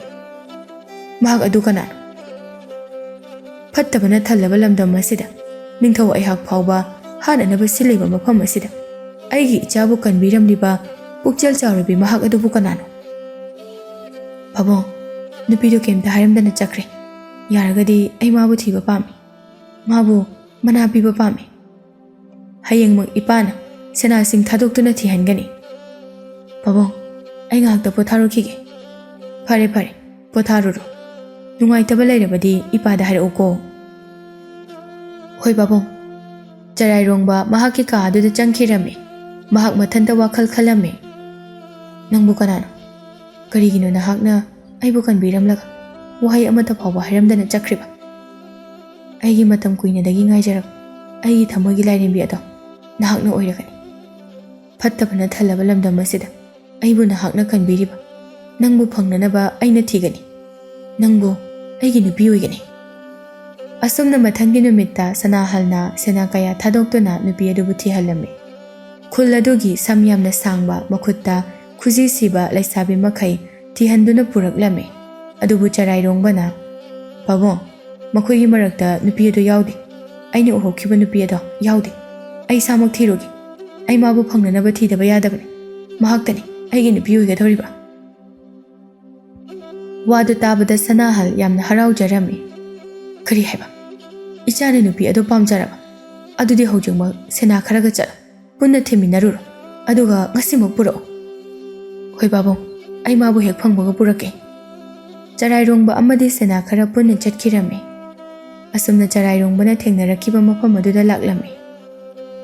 ꯃꯍꯥꯛ ꯑꯗꯨ ꯀꯅꯥꯅꯣ? ꯐꯠꯇꯕꯅ ꯊꯜꯂꯕ ꯂꯝꯗꯝ ꯑꯁꯤꯗ, ꯅꯤꯡꯊꯧ ꯑꯩꯍꯥꯛ ꯐꯥꯎꯕ ꯍꯥꯠꯅꯅꯕ ꯁꯤꯜꯂꯤꯕ ꯃꯐꯝ ꯑꯁꯤꯗ ꯑꯩꯒꯤ ꯏꯆꯥꯕꯨ ꯀꯟꯕꯤꯔꯝꯂꯤꯕ ꯄꯨꯛꯆꯦꯜ ꯆꯥꯎꯔꯕꯤ ꯃꯍꯥꯛ ꯑꯗꯨꯕꯨ ꯀꯅꯥꯅꯣ?" "ꯄꯥꯕꯨꯡ, ꯅꯨꯄꯤꯗꯨ ꯀꯩꯝꯇ ꯍꯥꯏꯔꯝꯗꯅ ꯆꯠꯈ꯭ꯔꯦ꯫ ꯌꯥꯔꯒꯗꯤ ꯑꯩ ꯃꯥꯕꯨ ꯊꯤꯕ ꯄꯥꯝꯃꯤ꯫ ꯃꯥꯕꯨ ꯃꯅꯥ ꯄꯤꯕ ꯄꯥꯝꯃꯤ꯫ ꯍꯌꯦꯡꯃꯛ ꯏꯄꯥꯅ ꯁꯅꯥꯁꯤꯡ ꯊꯥꯗꯣꯛꯇꯨꯅ ꯊꯤꯍꯟꯒꯅꯤ꯫" "ꯄꯥꯕꯨꯡ, ꯑꯩ ꯉꯥꯏꯍꯥꯛꯇ ꯄꯣꯊꯥꯔꯨꯈꯤꯒꯦ꯫" "ꯐꯔꯦ ꯐꯔꯦ, ꯄꯣꯊꯥꯔꯨꯔꯣ꯫ ꯅꯨꯡꯉꯥꯏꯇꯕ ꯂꯩꯔꯕꯗꯤ ꯏꯄꯥꯗ ꯍꯥꯏꯔꯛꯎꯀꯣ꯫" "ꯍꯣꯏ ꯄꯥꯕꯨꯡ꯫" ꯆꯔꯥꯏꯔꯣꯡꯕ ꯃꯍꯥꯛꯀꯤ ꯀꯥ ꯑꯗꯨꯗ ꯆꯪꯈꯤꯔꯝꯃꯤ꯫ ꯃꯍꯥꯛ ꯃꯊꯟꯇ ꯋꯥꯈꯜ ꯈꯜꯂꯝꯃꯤ꯫ "ꯅꯪꯕꯨ ꯀꯅꯥꯅꯣ? ꯀꯔꯤꯒꯤꯅꯣ ꯅꯍꯥꯛꯅ ꯑꯩꯕꯨ ꯀꯟꯕꯤꯔꯝꯂꯒ ꯋꯥꯍꯩ ꯑꯃꯠꯇ ꯐꯥꯎꯕ ꯍꯥꯏꯔꯝꯗꯅ ꯆꯠꯈ꯭ꯔꯤꯕ? ꯑꯩꯒꯤ ꯃꯇꯝ ꯀꯨꯏꯅꯗꯒꯤ ꯉꯥꯏꯖꯔꯛꯄ ꯑꯩꯒꯤ ꯊꯃꯣꯏꯒꯤ ꯂꯥꯏꯔꯦꯝꯕꯤ ꯑꯗꯣ ꯅꯍꯥꯛꯅ ꯑꯣꯏꯔꯒꯅꯤ꯫ ꯐꯠꯇꯕꯅ ꯊꯜꯂꯕ ꯂꯝꯗꯝ ꯑꯁꯤꯗ ꯑꯩꯕꯨ ꯅꯍꯥꯛꯅ ꯀꯟꯕꯤꯔꯤꯕ ꯅꯪꯕꯨ ꯐꯪꯅꯅꯕ ꯑꯩꯅ ꯊꯤꯒꯅꯤ꯫ ꯅꯪꯕꯨ ꯑꯩꯒꯤ ꯅꯨꯄꯤ ꯑꯣꯏꯒꯅꯤ꯫" ꯑꯁꯨꯝꯅ ꯃꯊꯪꯒꯤ ꯅꯨꯃꯤꯠꯇ ꯁꯅꯥꯍꯜꯅ ꯁꯦꯅꯥ ꯀꯌꯥ ꯊꯥꯗꯣꯛꯇꯨꯅ ꯅꯨꯄꯤ ꯑꯗꯨꯕꯨ ꯊꯤꯍꯜꯂꯝꯃꯤ꯫ ꯈꯨꯜ ꯑꯗꯨꯒꯤ ꯁꯝ ꯌꯥꯝꯅ ꯁꯥꯡꯕ, ꯃꯈꯨꯠꯇ ꯈꯨꯖꯤ ꯁꯤꯕ ꯂꯩꯁꯥꯕꯤ ꯃꯈꯩ ꯊꯤꯍꯟꯗꯨꯅ ꯄꯨꯔꯛꯂꯝꯃꯤ꯫ ꯑꯗꯨꯕꯨ ꯆꯔꯥꯏꯔꯣꯡꯕꯅ, "ꯄꯥꯕꯨꯡ, ꯃꯈꯣꯏꯒꯤ ꯃꯔꯛꯇ ꯅꯨꯄꯤ ꯑꯗꯨ ꯌꯥꯎꯗꯦ꯫ ꯑꯩꯅ ꯎꯍꯧꯈꯤꯕ ꯅꯨꯄꯤ ꯑꯗꯣ ꯌꯥꯎꯗꯦ꯫ ꯑꯩ ꯏꯁꯥꯃꯛ ꯊꯤꯔꯨꯒꯦ꯫ ꯑꯩ ꯃꯥꯕꯨ ꯐꯪꯅꯅꯕ ꯊꯤꯗꯕ ꯌꯥꯗꯕꯅꯤ꯫ ꯃꯍꯥꯛꯇꯅꯤ ꯑꯩꯒꯤ ꯅꯨꯄꯤ ꯑꯣꯏꯒꯗꯧꯔꯤꯕ꯫" ꯋꯥꯗꯨ ꯇꯥꯕꯗ ꯁꯅꯥꯍꯜ ꯌꯥꯝꯅ ꯍꯔꯥꯎꯖꯔꯝꯃꯤ꯫ "ꯀꯔꯤ ꯍꯥꯏꯕ? ꯏꯆꯥꯅ ꯅꯨꯄꯤ ꯑꯗꯨ ꯄꯥꯝꯖꯔꯕ? ꯑꯗꯨꯗꯤ ꯍꯧꯖꯤꯛꯃꯛ ꯁꯦꯅꯥ ꯈꯔꯒ ꯆꯠꯂꯣ꯫ ꯄꯨꯟꯅ ꯊꯤꯃꯤꯟꯅꯔꯨꯔꯣ꯫ ꯑꯗꯨꯒ ꯉꯁꯤꯃꯛ ꯄꯨꯔꯛꯎ꯫" "ꯍꯣꯏ ꯄꯥꯕꯨꯡ, ꯑꯩ ꯃꯥꯕꯨ ꯍꯦꯛ ꯐꯪꯕꯒ ꯄꯨꯔꯛꯀꯦ꯫" ꯆꯔꯥꯏꯔꯣꯡꯕ ꯑꯃꯗꯤ ꯁꯦꯅꯥ ꯈꯔ ꯄꯨꯟꯅ ꯆꯠꯈꯤꯔꯝꯃꯤ꯫ ꯑꯁꯨꯝꯅ ꯆꯔꯥꯏꯔꯣꯡꯕꯅ ꯊꯦꯡꯅꯔꯛꯈꯤꯕ ꯃꯐꯝ ꯑꯗꯨꯗ ꯂꯥꯛꯂꯝꯃꯤ꯫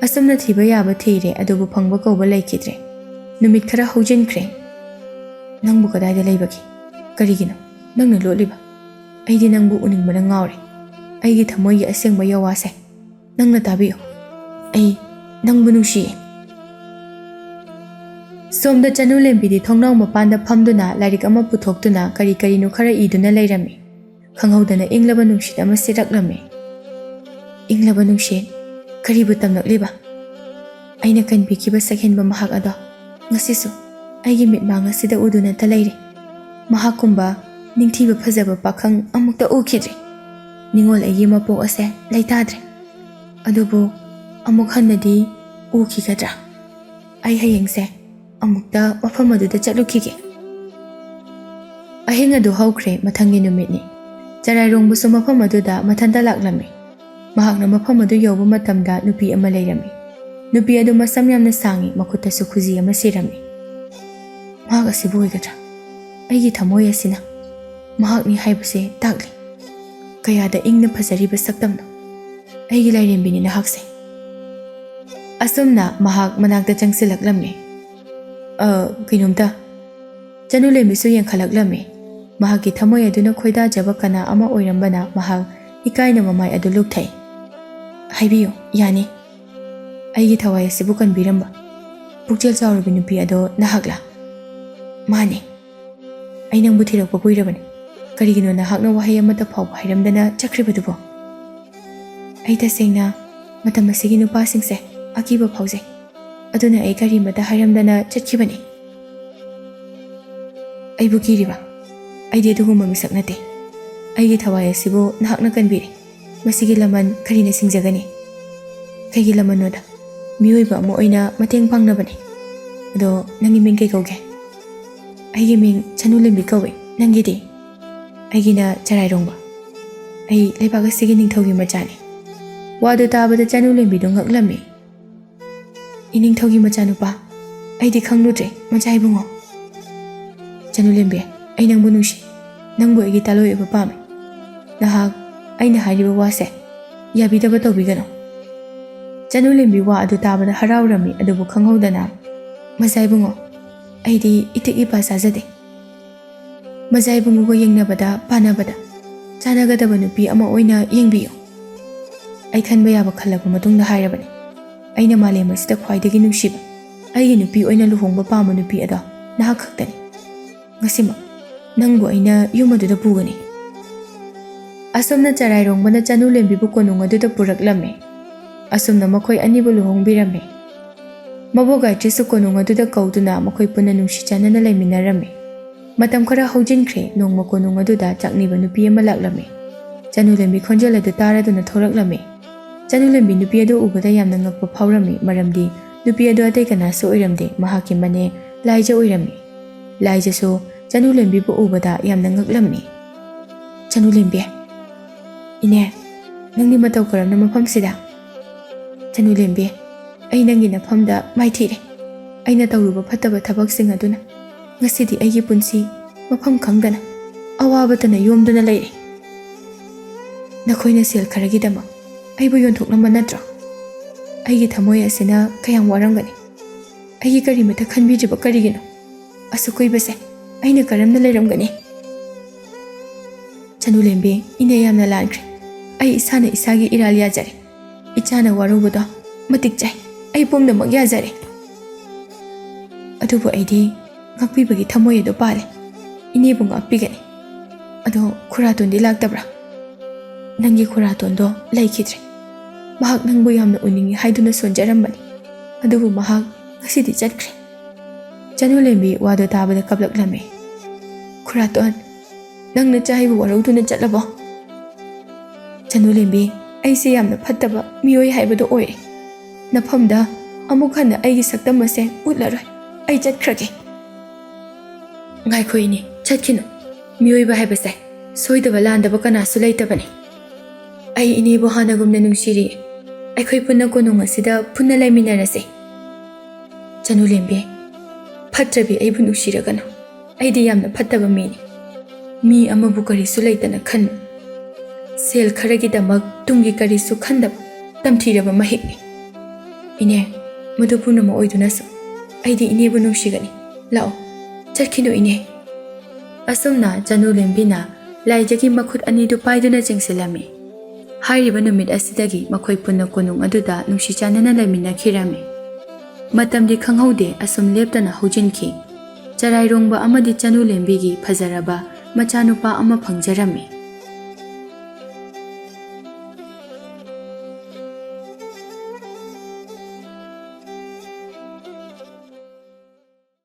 ꯑꯁꯨꯝꯅ ꯊꯤꯕ ꯌꯥꯕ ꯊꯤꯔꯦ, ꯑꯗꯨꯕꯨ ꯐꯪꯕ ꯀꯧꯕ ꯂꯩꯈꯤꯗ꯭ꯔꯦ꯫ ꯅꯨꯃꯤꯠ ꯈꯔ ꯍꯧꯖꯤꯟꯈ꯭ꯔꯦ꯫ "ꯅꯪꯕꯨ ꯀꯗꯥꯏꯗ ꯂꯩꯕꯒꯦ? ꯀꯔꯤꯒꯤꯅꯣ ꯅꯪꯅ ꯂꯣꯠꯂꯤꯕ? ꯑꯩꯗꯤ ꯅꯪꯕꯨ ꯎꯅꯤꯡꯕꯅ ꯉꯥꯎꯔꯦ꯫ ꯑꯩꯒꯤ ꯊꯃꯣꯏꯒꯤ ꯑꯁꯦꯡꯕ ꯌꯋꯥꯁꯦ ꯅꯪꯅ ꯇꯥꯕꯤꯌꯨ꯫ ꯑꯩ ꯅꯪꯕꯨ ꯅꯨꯡꯁꯤꯌꯦ꯫" ꯁꯣꯝꯗ ꯆꯅꯨꯂꯦꯝꯕꯤꯗꯤ ꯊꯣꯡꯅꯥꯎ ꯃꯄꯥꯟꯗ ꯐꯝꯗꯨꯅ ꯂꯥꯏꯔꯤꯛ ꯑꯃ ꯄꯨꯊꯣꯛꯇꯨꯅ ꯀꯔꯤ ꯀꯔꯤꯅꯣ ꯈꯔ ꯏꯗꯨꯅ ꯂꯩꯔꯝꯃꯤ꯫ ꯈꯪꯍꯧꯗꯅ ꯏꯪꯂꯕ ꯅꯨꯡꯁꯤꯠ ꯑꯃ ꯁꯤꯠꯂꯛꯂꯝꯃꯤ꯫ "ꯏꯪꯂꯕ ꯅꯨꯡꯁꯤꯠ, ꯀꯔꯤꯕꯨ ꯇꯝꯂꯛꯂꯤꯕ? ꯑꯩꯅ ꯀꯟꯕꯤꯈꯤꯕ ꯁꯛꯍꯦꯟꯕ ꯃꯍꯥꯛ ꯑꯗꯣ ꯉꯁꯤꯁꯨ ꯑꯩꯒꯤ ꯃꯤꯠꯃꯥꯡ ꯑꯁꯤꯗ ꯎꯗꯨꯅꯇ ꯂꯩꯔꯦ꯫ ꯃꯍꯥꯛꯀꯨꯝꯕ ꯅꯤꯡꯊꯤꯕ ꯐꯖꯕ ꯄꯥꯈꯪ ꯑꯃꯨꯛꯇ ꯎꯈꯤꯗ꯭ꯔꯤ꯫ ꯅꯤꯡꯉꯣꯜ ꯑꯩꯒꯤ ꯃꯄꯣꯛ ꯑꯁꯦ ꯂꯩꯇꯥꯗ꯭ꯔꯦ꯫ ꯑꯗꯨꯕꯨ ꯑꯃꯨꯛ ꯍꯟꯅꯗꯤ ꯎꯈꯤꯒꯗ꯭ꯔꯥ? ꯑꯩ ꯍꯌꯦꯡꯁꯦ ꯑꯃꯨꯛꯇ ꯃꯐꯝ ꯑꯗꯨꯗ ꯆꯠꯂꯨꯈꯤꯒꯦ꯫" ꯑꯍꯤꯡ ꯑꯗꯨ ꯍꯧꯈ꯭ꯔꯦ꯫ ꯃꯊꯪꯒꯤ ꯅꯨꯃꯤꯠꯅꯤ꯫ ꯆꯔꯥꯏꯔꯣꯡꯕꯁꯨ ꯃꯐꯝ ꯑꯗꯨꯗ ꯃꯊꯟꯇ ꯂꯥꯛꯂꯝꯃꯤ꯫ ꯃꯍꯥꯛꯅ ꯃꯐꯝ ꯑꯗꯨ ꯌꯧꯕ ꯃꯇꯝꯗ ꯅꯨꯄꯤ ꯑꯃ ꯂꯩꯔꯝꯃꯤ꯫ ꯅꯨꯄꯤ ꯑꯗꯨ ꯃꯁꯝ ꯌꯥꯝꯅ ꯁꯥꯡꯉꯤ, ꯃꯈꯨꯠꯇꯁꯨ ꯈꯨꯖꯤ ꯑꯃ ꯁꯤꯔꯝꯃꯤ꯫ "ꯃꯍꯥꯛ ꯑꯁꯤꯕꯨ ꯑꯣꯏꯒꯗ꯭ꯔꯥ? ꯑꯩꯒꯤ ꯊꯃꯣꯏ ꯑꯁꯤꯅ ꯃꯍꯥꯛꯅꯤ ꯍꯥꯏꯕꯁꯦ ꯇꯥꯛꯂꯤ꯫ ꯀꯌꯥꯗ ꯏꯪꯅ ꯐꯖꯔꯤꯕ ꯁꯛꯇꯝꯅꯣ꯫ ꯑꯩꯒꯤ ꯂꯥꯏꯔꯦꯝꯕꯤꯅꯤ ꯅꯍꯥꯛꯁꯦ꯫" ꯑꯁꯨꯝꯅ ꯃꯍꯥꯛ ꯃꯅꯥꯛꯇ ꯆꯪꯁꯤꯜꯂꯛꯂꯝꯃꯤ꯫ "ꯑ, ꯀꯩꯅꯣꯝꯇ꯫" ꯆꯅꯨꯂꯦꯝꯕꯤꯁꯨ ꯌꯦꯡꯈꯠꯂꯛꯂꯝꯃꯤ꯫ ꯃꯍꯥꯛꯀꯤ ꯊꯃꯣꯏ ꯑꯗꯨꯅ ꯈꯣꯏꯗꯥꯖꯕ ꯀꯅꯥ ꯑꯃ ꯑꯣꯏꯔꯝꯕꯅ ꯃꯍꯥꯛ ꯏꯀꯥꯏꯅ ꯃꯃꯥꯏ ꯑꯗꯨ ꯂꯨꯞꯊꯩ꯫ "ꯍꯥꯏꯕꯤꯌꯨ, ꯌꯥꯅꯤ꯫ ꯑꯩꯒꯤ ꯊꯋꯥꯏ ꯑꯁꯤꯕꯨ ꯀꯟꯕꯤꯔꯝꯕ ꯄꯨꯛꯆꯦꯜ ꯆꯥꯎꯔꯕꯤ ꯅꯨꯄꯤ ꯑꯗꯣ ꯅꯍꯥꯛꯂꯥ?" "ꯃꯥꯅꯤ꯫ ꯑꯩ ꯅꯪꯕꯨ ꯊꯤꯔꯛꯄ ꯀꯨꯏꯔꯕꯅꯤ꯫ ꯀꯔꯤꯒꯤꯅꯣ ꯅꯍꯥꯛꯅ ꯋꯥꯍꯩ ꯑꯃꯠꯇ ꯐꯥꯎꯕ ꯍꯥꯏꯔꯝꯗꯅ ꯆꯠꯈ꯭ꯔꯤꯕꯗꯨꯕꯣ?" "ꯑꯩ ꯇꯁꯦꯡꯅ ꯃꯇꯝ ꯑꯁꯤꯒꯤ ꯅꯨꯄꯥꯁꯤꯡꯁꯦ ꯑꯀꯤꯕ ꯐꯥꯎꯖꯩ꯫ ꯑꯗꯨꯅ ꯑꯩ ꯀꯔꯤꯃꯇ ꯍꯥꯏꯔꯝꯗꯅ ꯆꯠꯈꯤꯕꯅꯤ꯫" "ꯑꯩꯕꯨ ꯀꯤꯔꯤꯕ? ꯑꯩꯗꯤ ꯑꯗꯨꯒꯨꯝꯕ ꯃꯤꯁꯛ ꯅꯠꯇꯦ꯫ ꯑꯩꯒꯤ ꯊꯋꯥꯏ ꯑꯁꯤꯕꯨ ꯅꯍꯥꯛꯅ ꯀꯟꯕꯤꯔꯦ꯫ ꯃꯁꯤꯒꯤ ꯂꯃꯟ ꯀꯔꯤꯅ ꯁꯤꯡꯖꯒꯅꯤ? ꯀꯩꯒꯤ ꯂꯃꯟꯅꯣꯗ? ꯃꯤꯑꯣꯏꯕ ꯑꯃ ꯑꯣꯏꯅ ꯃꯇꯦꯡ ꯄꯥꯡꯅꯕꯅꯤ꯫ ꯑꯗꯣ ꯅꯪꯒꯤ ꯃꯤꯡ ꯀꯩ ꯀꯧꯒꯦ?" "ꯑꯩꯒꯤ ꯃꯤꯡ ꯆꯅꯨꯂꯦꯝꯕꯤ ꯀꯧꯏ꯫ ꯅꯪꯒꯤꯗꯤ?" "ꯑꯩꯒꯤꯅ ꯆꯔꯥꯏꯔꯣꯡꯕ꯫ ꯑꯩ ꯂꯩꯕꯥꯛ ꯑꯁꯤꯒꯤ ꯅꯤꯡꯊꯧꯒꯤ ꯃꯆꯥꯅꯤ꯫" ꯋꯥꯗꯨ ꯇꯥꯕꯗ ꯆꯅꯨꯂꯦꯝꯕꯤꯗꯨ ꯉꯛꯂꯝꯃꯤ꯫ "ꯏꯅꯤꯡꯊꯧꯒꯤ ꯃꯆꯥꯅꯨꯄꯥ, ꯑꯩꯗꯤ ꯈꯪꯂꯨꯗ꯭ꯔꯦ, ꯃꯆꯥ ꯏꯕꯨꯡꯉꯣ꯫" "ꯆꯅꯨꯂꯦꯝꯕꯤ, ꯑꯩ ꯅꯪꯕꯨ ꯅꯨꯡꯁꯤ꯫ ꯅꯪꯕꯨ ꯑꯩꯒꯤ ꯇꯥꯂꯣꯏ ꯑꯣꯏꯕ ꯄꯥꯝꯃꯤ꯫ ꯅꯍꯥꯛ ꯑꯩꯅ ꯍꯥꯏꯔꯤꯕ ꯋꯥꯁꯦ ꯌꯥꯕꯤꯗꯕ ꯇꯧꯕꯤꯒꯅꯨ꯫ ꯆꯅꯨꯂꯦꯝꯕꯤ ꯋꯥ ꯑꯗꯨ ꯇꯥꯕꯗ ꯍꯔꯥꯎꯔꯝꯃꯤ, ꯑꯗꯨꯕꯨ ꯈꯪꯍꯧꯗꯅ, "ꯃꯆꯥ ꯏꯕꯨꯡꯉꯣ, ꯑꯩꯗꯤ ꯏꯇꯤꯛ ꯏꯄꯥ ꯆꯥꯖꯗꯦ꯫ ꯃꯆꯥ ꯏꯕꯨꯡꯉꯣꯒ ꯌꯦꯡꯅꯕꯗ, ꯄꯥꯅꯕꯗ ꯆꯥꯟꯅꯒꯗꯕ ꯅꯨꯄꯤ ꯑꯃ ꯑꯣꯏꯅ ꯌꯦꯡꯕꯤꯌꯨ꯫ ꯑꯩ ꯈꯟꯕ ꯌꯥꯕ ꯈꯜꯂꯕ ꯃꯇꯨꯡꯗ ꯍꯥꯏꯔꯕꯅꯤ꯫ ꯑꯩꯅ ꯃꯥꯂꯦꯝ ꯑꯁꯤꯗ ꯈ꯭ꯋꯥꯏꯗꯒꯤ ꯅꯨꯡꯁꯤꯕ, ꯑꯩꯒꯤ ꯅꯨꯄꯤ ꯑꯣꯏꯅ ꯂꯨꯍꯣꯡꯕ ꯄꯥꯝꯕ ꯅꯨꯄꯤ ꯑꯗꯣ ꯅꯍꯥꯛ ꯈꯛꯇꯅꯤ꯫ ꯉꯁꯤꯃꯛ ꯅꯪꯕꯨ ꯑꯩꯅ ꯌꯨꯝ ꯑꯗꯨꯗ ꯄꯨꯒꯅꯤ꯫" ꯑꯁꯨꯝꯅ ꯆꯔꯥꯏꯔꯣꯡꯕꯅ ꯆꯅꯨꯂꯦꯝꯕꯤꯕꯨ ꯀꯣꯅꯨꯡ ꯑꯗꯨꯗ ꯄꯨꯔꯛꯂꯝꯃꯤ꯫ ꯑꯁꯨꯝꯅ ꯃꯈꯣꯏ ꯑꯅꯤꯕꯨ ꯂꯨꯍꯣꯡꯕꯤꯔꯝꯃꯤ꯫ ꯃꯕꯣꯛ ꯒꯥꯌꯇ꯭ꯔꯤꯁꯨ ꯀꯣꯅꯨꯡ ꯑꯗꯨꯗ ꯀꯧꯗꯨꯅ ꯃꯈꯣꯏ ꯄꯨꯟꯅ ꯅꯨꯡꯁꯤ ꯆꯥꯟꯅꯅ ꯂꯩꯃꯤꯟꯅꯔꯝꯃꯤ꯫ ꯃꯇꯝ ꯈꯔ ꯍꯧꯖꯤꯟꯈ꯭ꯔꯦ꯫ ꯅꯣꯡꯃ ꯀꯣꯅꯨꯡ ꯑꯗꯨꯗ ꯆꯥꯛꯅꯤꯕ ꯅꯨꯄꯤ ꯑꯃ ꯂꯥꯛꯂꯝꯃꯤ꯫ ꯆꯅꯨꯂꯦꯝꯕꯤ ꯈꯣꯟꯖꯦꯜ ꯑꯗꯨ ꯇꯥꯔꯗꯨꯅ ꯊꯣꯔꯛꯂꯝꯃꯤ꯫ ꯆꯅꯨꯂꯦꯝꯕꯤ ꯅꯨꯄꯤ ꯑꯗꯨ ꯎꯕꯗ ꯌꯥꯝꯅ ꯉꯛꯄ ꯐꯥꯎꯔꯝꯃꯤ, ꯃꯔꯝꯗꯤ ꯅꯨꯄꯤ ꯑꯗꯨ ꯑꯇꯩ ꯀꯅꯥꯁꯨ ꯑꯣꯏꯔꯝꯗꯦ, ꯃꯍꯥꯛꯀꯤ ꯃꯅꯦ ꯂꯥꯏꯖ ꯑꯣꯏꯔꯝꯃꯤ꯫ ꯂꯥꯏꯖꯁꯨ ꯆꯅꯨꯂꯦꯝꯕꯤꯕꯨ ꯎꯕꯗ ꯌꯥꯝꯅ ꯉꯛꯂꯝꯃꯤ꯫ "ꯆꯅꯨꯂꯦꯝꯕꯤ, ꯏꯅꯦ, ꯅꯪꯗꯤ ꯃꯇꯧ ꯀꯔꯝꯅ ꯃꯐꯝꯁꯤꯗ?" "ꯆꯅꯨꯂꯦꯝꯕꯤ, ꯑꯩ ꯅꯪꯒꯤ ꯅꯐꯝꯗ ꯃꯥꯏꯊꯤꯔꯦ꯫ ꯑꯩꯅ ꯇꯧꯔꯨꯕ ꯐꯠꯇꯕ ꯊꯕꯛꯁꯤꯡ ꯑꯗꯨꯅ ꯉꯁꯤꯗꯤ ꯑꯩꯒꯤ ꯄꯨꯟꯁꯤ ꯃꯐꯝ ꯈꯪꯗꯅ ꯑꯋꯥꯕꯇꯅ ꯌꯣꯝꯗꯨꯅ ꯂꯩꯔꯦ꯫ ꯅꯈꯣꯏꯅ ꯁꯦꯜ ꯈꯔꯒꯤꯗꯃꯛ ꯑꯩꯕꯨ ꯌꯣꯟꯊꯣꯛꯂꯝꯕ ꯅꯠꯇ꯭ꯔꯣ? ꯑꯩꯒꯤ ꯊꯃꯣꯏ ꯑꯁꯤꯅ ꯀꯌꯥꯝ ꯋꯥꯔꯝꯒꯅꯤ꯫ ꯑꯩꯒꯤ ꯀꯔꯤꯃꯇ ꯈꯟꯕꯤꯗ꯭ꯔꯤꯕ ꯀꯔꯤꯒꯤꯅꯣ? ꯑꯁꯨꯛ ꯀꯨꯏꯕꯁꯦ ꯑꯩꯅ ꯀꯔꯝꯅ ꯂꯩꯔꯝꯒꯅꯤ?" "ꯆꯅꯨꯂꯦꯝꯕꯤ, ꯏꯅꯦ ꯌꯥꯝꯅ ꯂꯥꯟꯈ꯭ꯔꯦ꯫ ꯑꯩ ꯏꯁꯥꯅ ꯏꯁꯥꯒꯤ ꯏꯔꯥꯜ ꯌꯥꯖꯔꯦ꯫ ꯏꯆꯥꯅ ꯋꯥꯔꯧꯕꯗꯣ ꯃꯇꯤꯛ ꯆꯥꯏ꯫ ꯑꯩ ꯄꯨꯝꯅꯃꯛ ꯌꯥꯖꯔꯦ꯫ ꯑꯗꯨꯕꯨ ꯑꯩꯗꯤ ꯉꯥꯛꯄꯤꯕꯒꯤ ꯊꯃꯣꯏ ꯑꯗꯨ ꯄꯥꯜꯂꯦ꯫ ꯏꯅꯦꯕꯨ ꯉꯥꯛꯄꯤꯒꯅꯤ꯫ ꯑꯗꯣ ꯈꯨꯔꯥꯇꯣꯟꯗꯤ ꯂꯥꯛꯇꯕ꯭ꯔꯥ?" "ꯅꯪꯒꯤ ꯈꯨꯔꯥꯇꯣꯟꯗꯣ ꯂꯩꯈꯤꯗ꯭ꯔꯦ꯫ ꯃꯍꯥꯛ ꯅꯪꯕꯨ ꯌꯥꯝꯅ ꯎꯅꯤꯡꯏ ꯍꯥꯏꯗꯨꯅ ꯁꯣꯟꯖꯔꯝꯕꯅꯤ꯫ ꯑꯗꯨꯕꯨ ꯃꯍꯥꯛ ꯉꯁꯤꯗꯤ ꯆꯠꯈ꯭ꯔꯦ꯫" ꯆꯅꯨꯂꯦꯝꯕꯤ ꯋꯥꯗꯨ ꯇꯥꯕꯗ ꯀꯞꯂꯛꯂꯝꯃꯤ꯫ "ꯈꯨꯔꯥꯇꯣꯟ, ꯅꯪ ꯅꯆꯥ ꯑꯩꯕꯨ ꯋꯥꯔꯧꯗꯨꯅ ꯆꯠꯂꯕꯣ?" "ꯆꯅꯨꯂꯦꯝꯕꯤ, ꯑꯩꯁꯦ ꯌꯥꯝꯅ ꯐꯠꯇꯕ ꯃꯤꯑꯣꯏ ꯍꯥꯏꯕꯗꯣ ꯑꯣꯏꯔꯦ꯫ ꯅꯐꯝꯗ ꯑꯃꯨꯛ ꯍꯟꯅ ꯑꯩꯒꯤ ꯁꯛꯇꯝ ꯑꯁꯦ ꯎꯠꯂꯔꯣꯏ꯫ ꯑꯩ ꯆꯠꯈ꯭ꯔꯒꯦ꯫" "ꯉꯥꯏꯈꯣ ꯏꯅꯦ, ꯆꯠꯈꯤꯅꯨ꯫ ꯃꯤꯑꯣꯏꯕ ꯍꯥꯏꯕꯁꯦ ꯁꯣꯏꯗꯕ ꯂꯥꯟꯗꯕ ꯀꯅꯥꯁꯨ ꯂꯩꯇꯕꯅꯤ꯫ ꯑꯩ ꯏꯅꯦꯕꯨ ꯍꯥꯟꯅꯒꯨꯝꯅ ꯅꯨꯡꯁꯤꯔꯤ꯫ ꯑꯩꯈꯣꯏ ꯄꯨꯟꯅ ꯀꯣꯅꯨꯡ ꯑꯁꯤꯗ ꯄꯨꯟꯅ ꯂꯩꯃꯤꯟꯅꯔꯁꯤ꯫" "ꯆꯅꯨꯂꯦꯝꯕꯤ, ꯐꯠꯇ꯭ꯔꯕꯤ ꯑꯩꯕꯨ ꯅꯨꯡꯁꯤꯔꯒꯅꯨ꯫ ꯑꯩꯗꯤ ꯌꯥꯝꯅ ꯐꯠꯇꯕ ꯃꯤꯅꯤ꯫ ꯃꯤ ꯑꯃꯕꯨ ꯀꯔꯤꯁꯨ ꯂꯩꯇꯅ ꯈꯟ-" ꯁꯦꯜ ꯈꯔꯒꯤꯗꯃꯛ ꯇꯨꯡꯒꯤ ꯀꯔꯤꯁꯨ ꯈꯟꯗꯕ ꯇꯝꯊꯤꯔꯕ ꯃꯍꯤꯛꯅꯤ꯫ ꯏꯅꯦ, ꯃꯗꯨ ꯄꯨꯝꯅꯃꯛ ꯑꯣꯏꯗꯨꯅꯁꯨ ꯑꯩꯗꯤ ꯏꯅꯦꯕꯨ ꯅꯨꯡꯁꯤꯒꯅꯤ꯫ ꯂꯥꯛꯑꯣ, ꯆꯠꯈꯤꯅꯨ ꯏꯅꯦ꯫ ꯑꯁꯨꯝꯅ ꯆꯅꯨ ꯂꯦꯝꯕꯤꯅ ꯂꯥꯏꯖꯒꯤ ꯃꯈꯨꯠ ꯑꯅꯤꯗꯨ ꯄꯥꯏꯗꯨꯅ ꯆꯦꯟꯁꯤꯜꯂꯝꯃꯤ꯫ ꯍꯥꯏꯔꯤꯕ ꯅꯨꯃꯤꯠ ꯑꯁꯤꯗꯒꯤ ꯃꯈꯣꯏ ꯄꯨꯟꯅ ꯀꯣꯅꯨꯡ ꯑꯗꯨꯗ ꯅꯨꯡꯁꯤ ꯆꯥꯟꯅꯅ ꯂꯩꯃꯤꯟꯅꯈꯤꯔꯝꯃꯤ꯫ ꯃꯇꯝꯗꯤ ꯈꯪꯍꯧꯗꯦ, ꯑꯁꯨꯝ ꯂꯦꯞꯇꯅ ꯍꯧꯖꯤꯟꯈꯤ꯫ ꯆꯔꯥꯏꯔꯣꯡꯕ ꯑꯃꯗꯤ ꯆꯅꯨ ꯂꯦꯝꯕꯤꯒꯤ ꯐꯖꯔꯕ ꯃꯆꯥꯅꯨꯄꯥ ꯑꯃ ꯐꯪꯖꯔꯝꯃꯤ꯫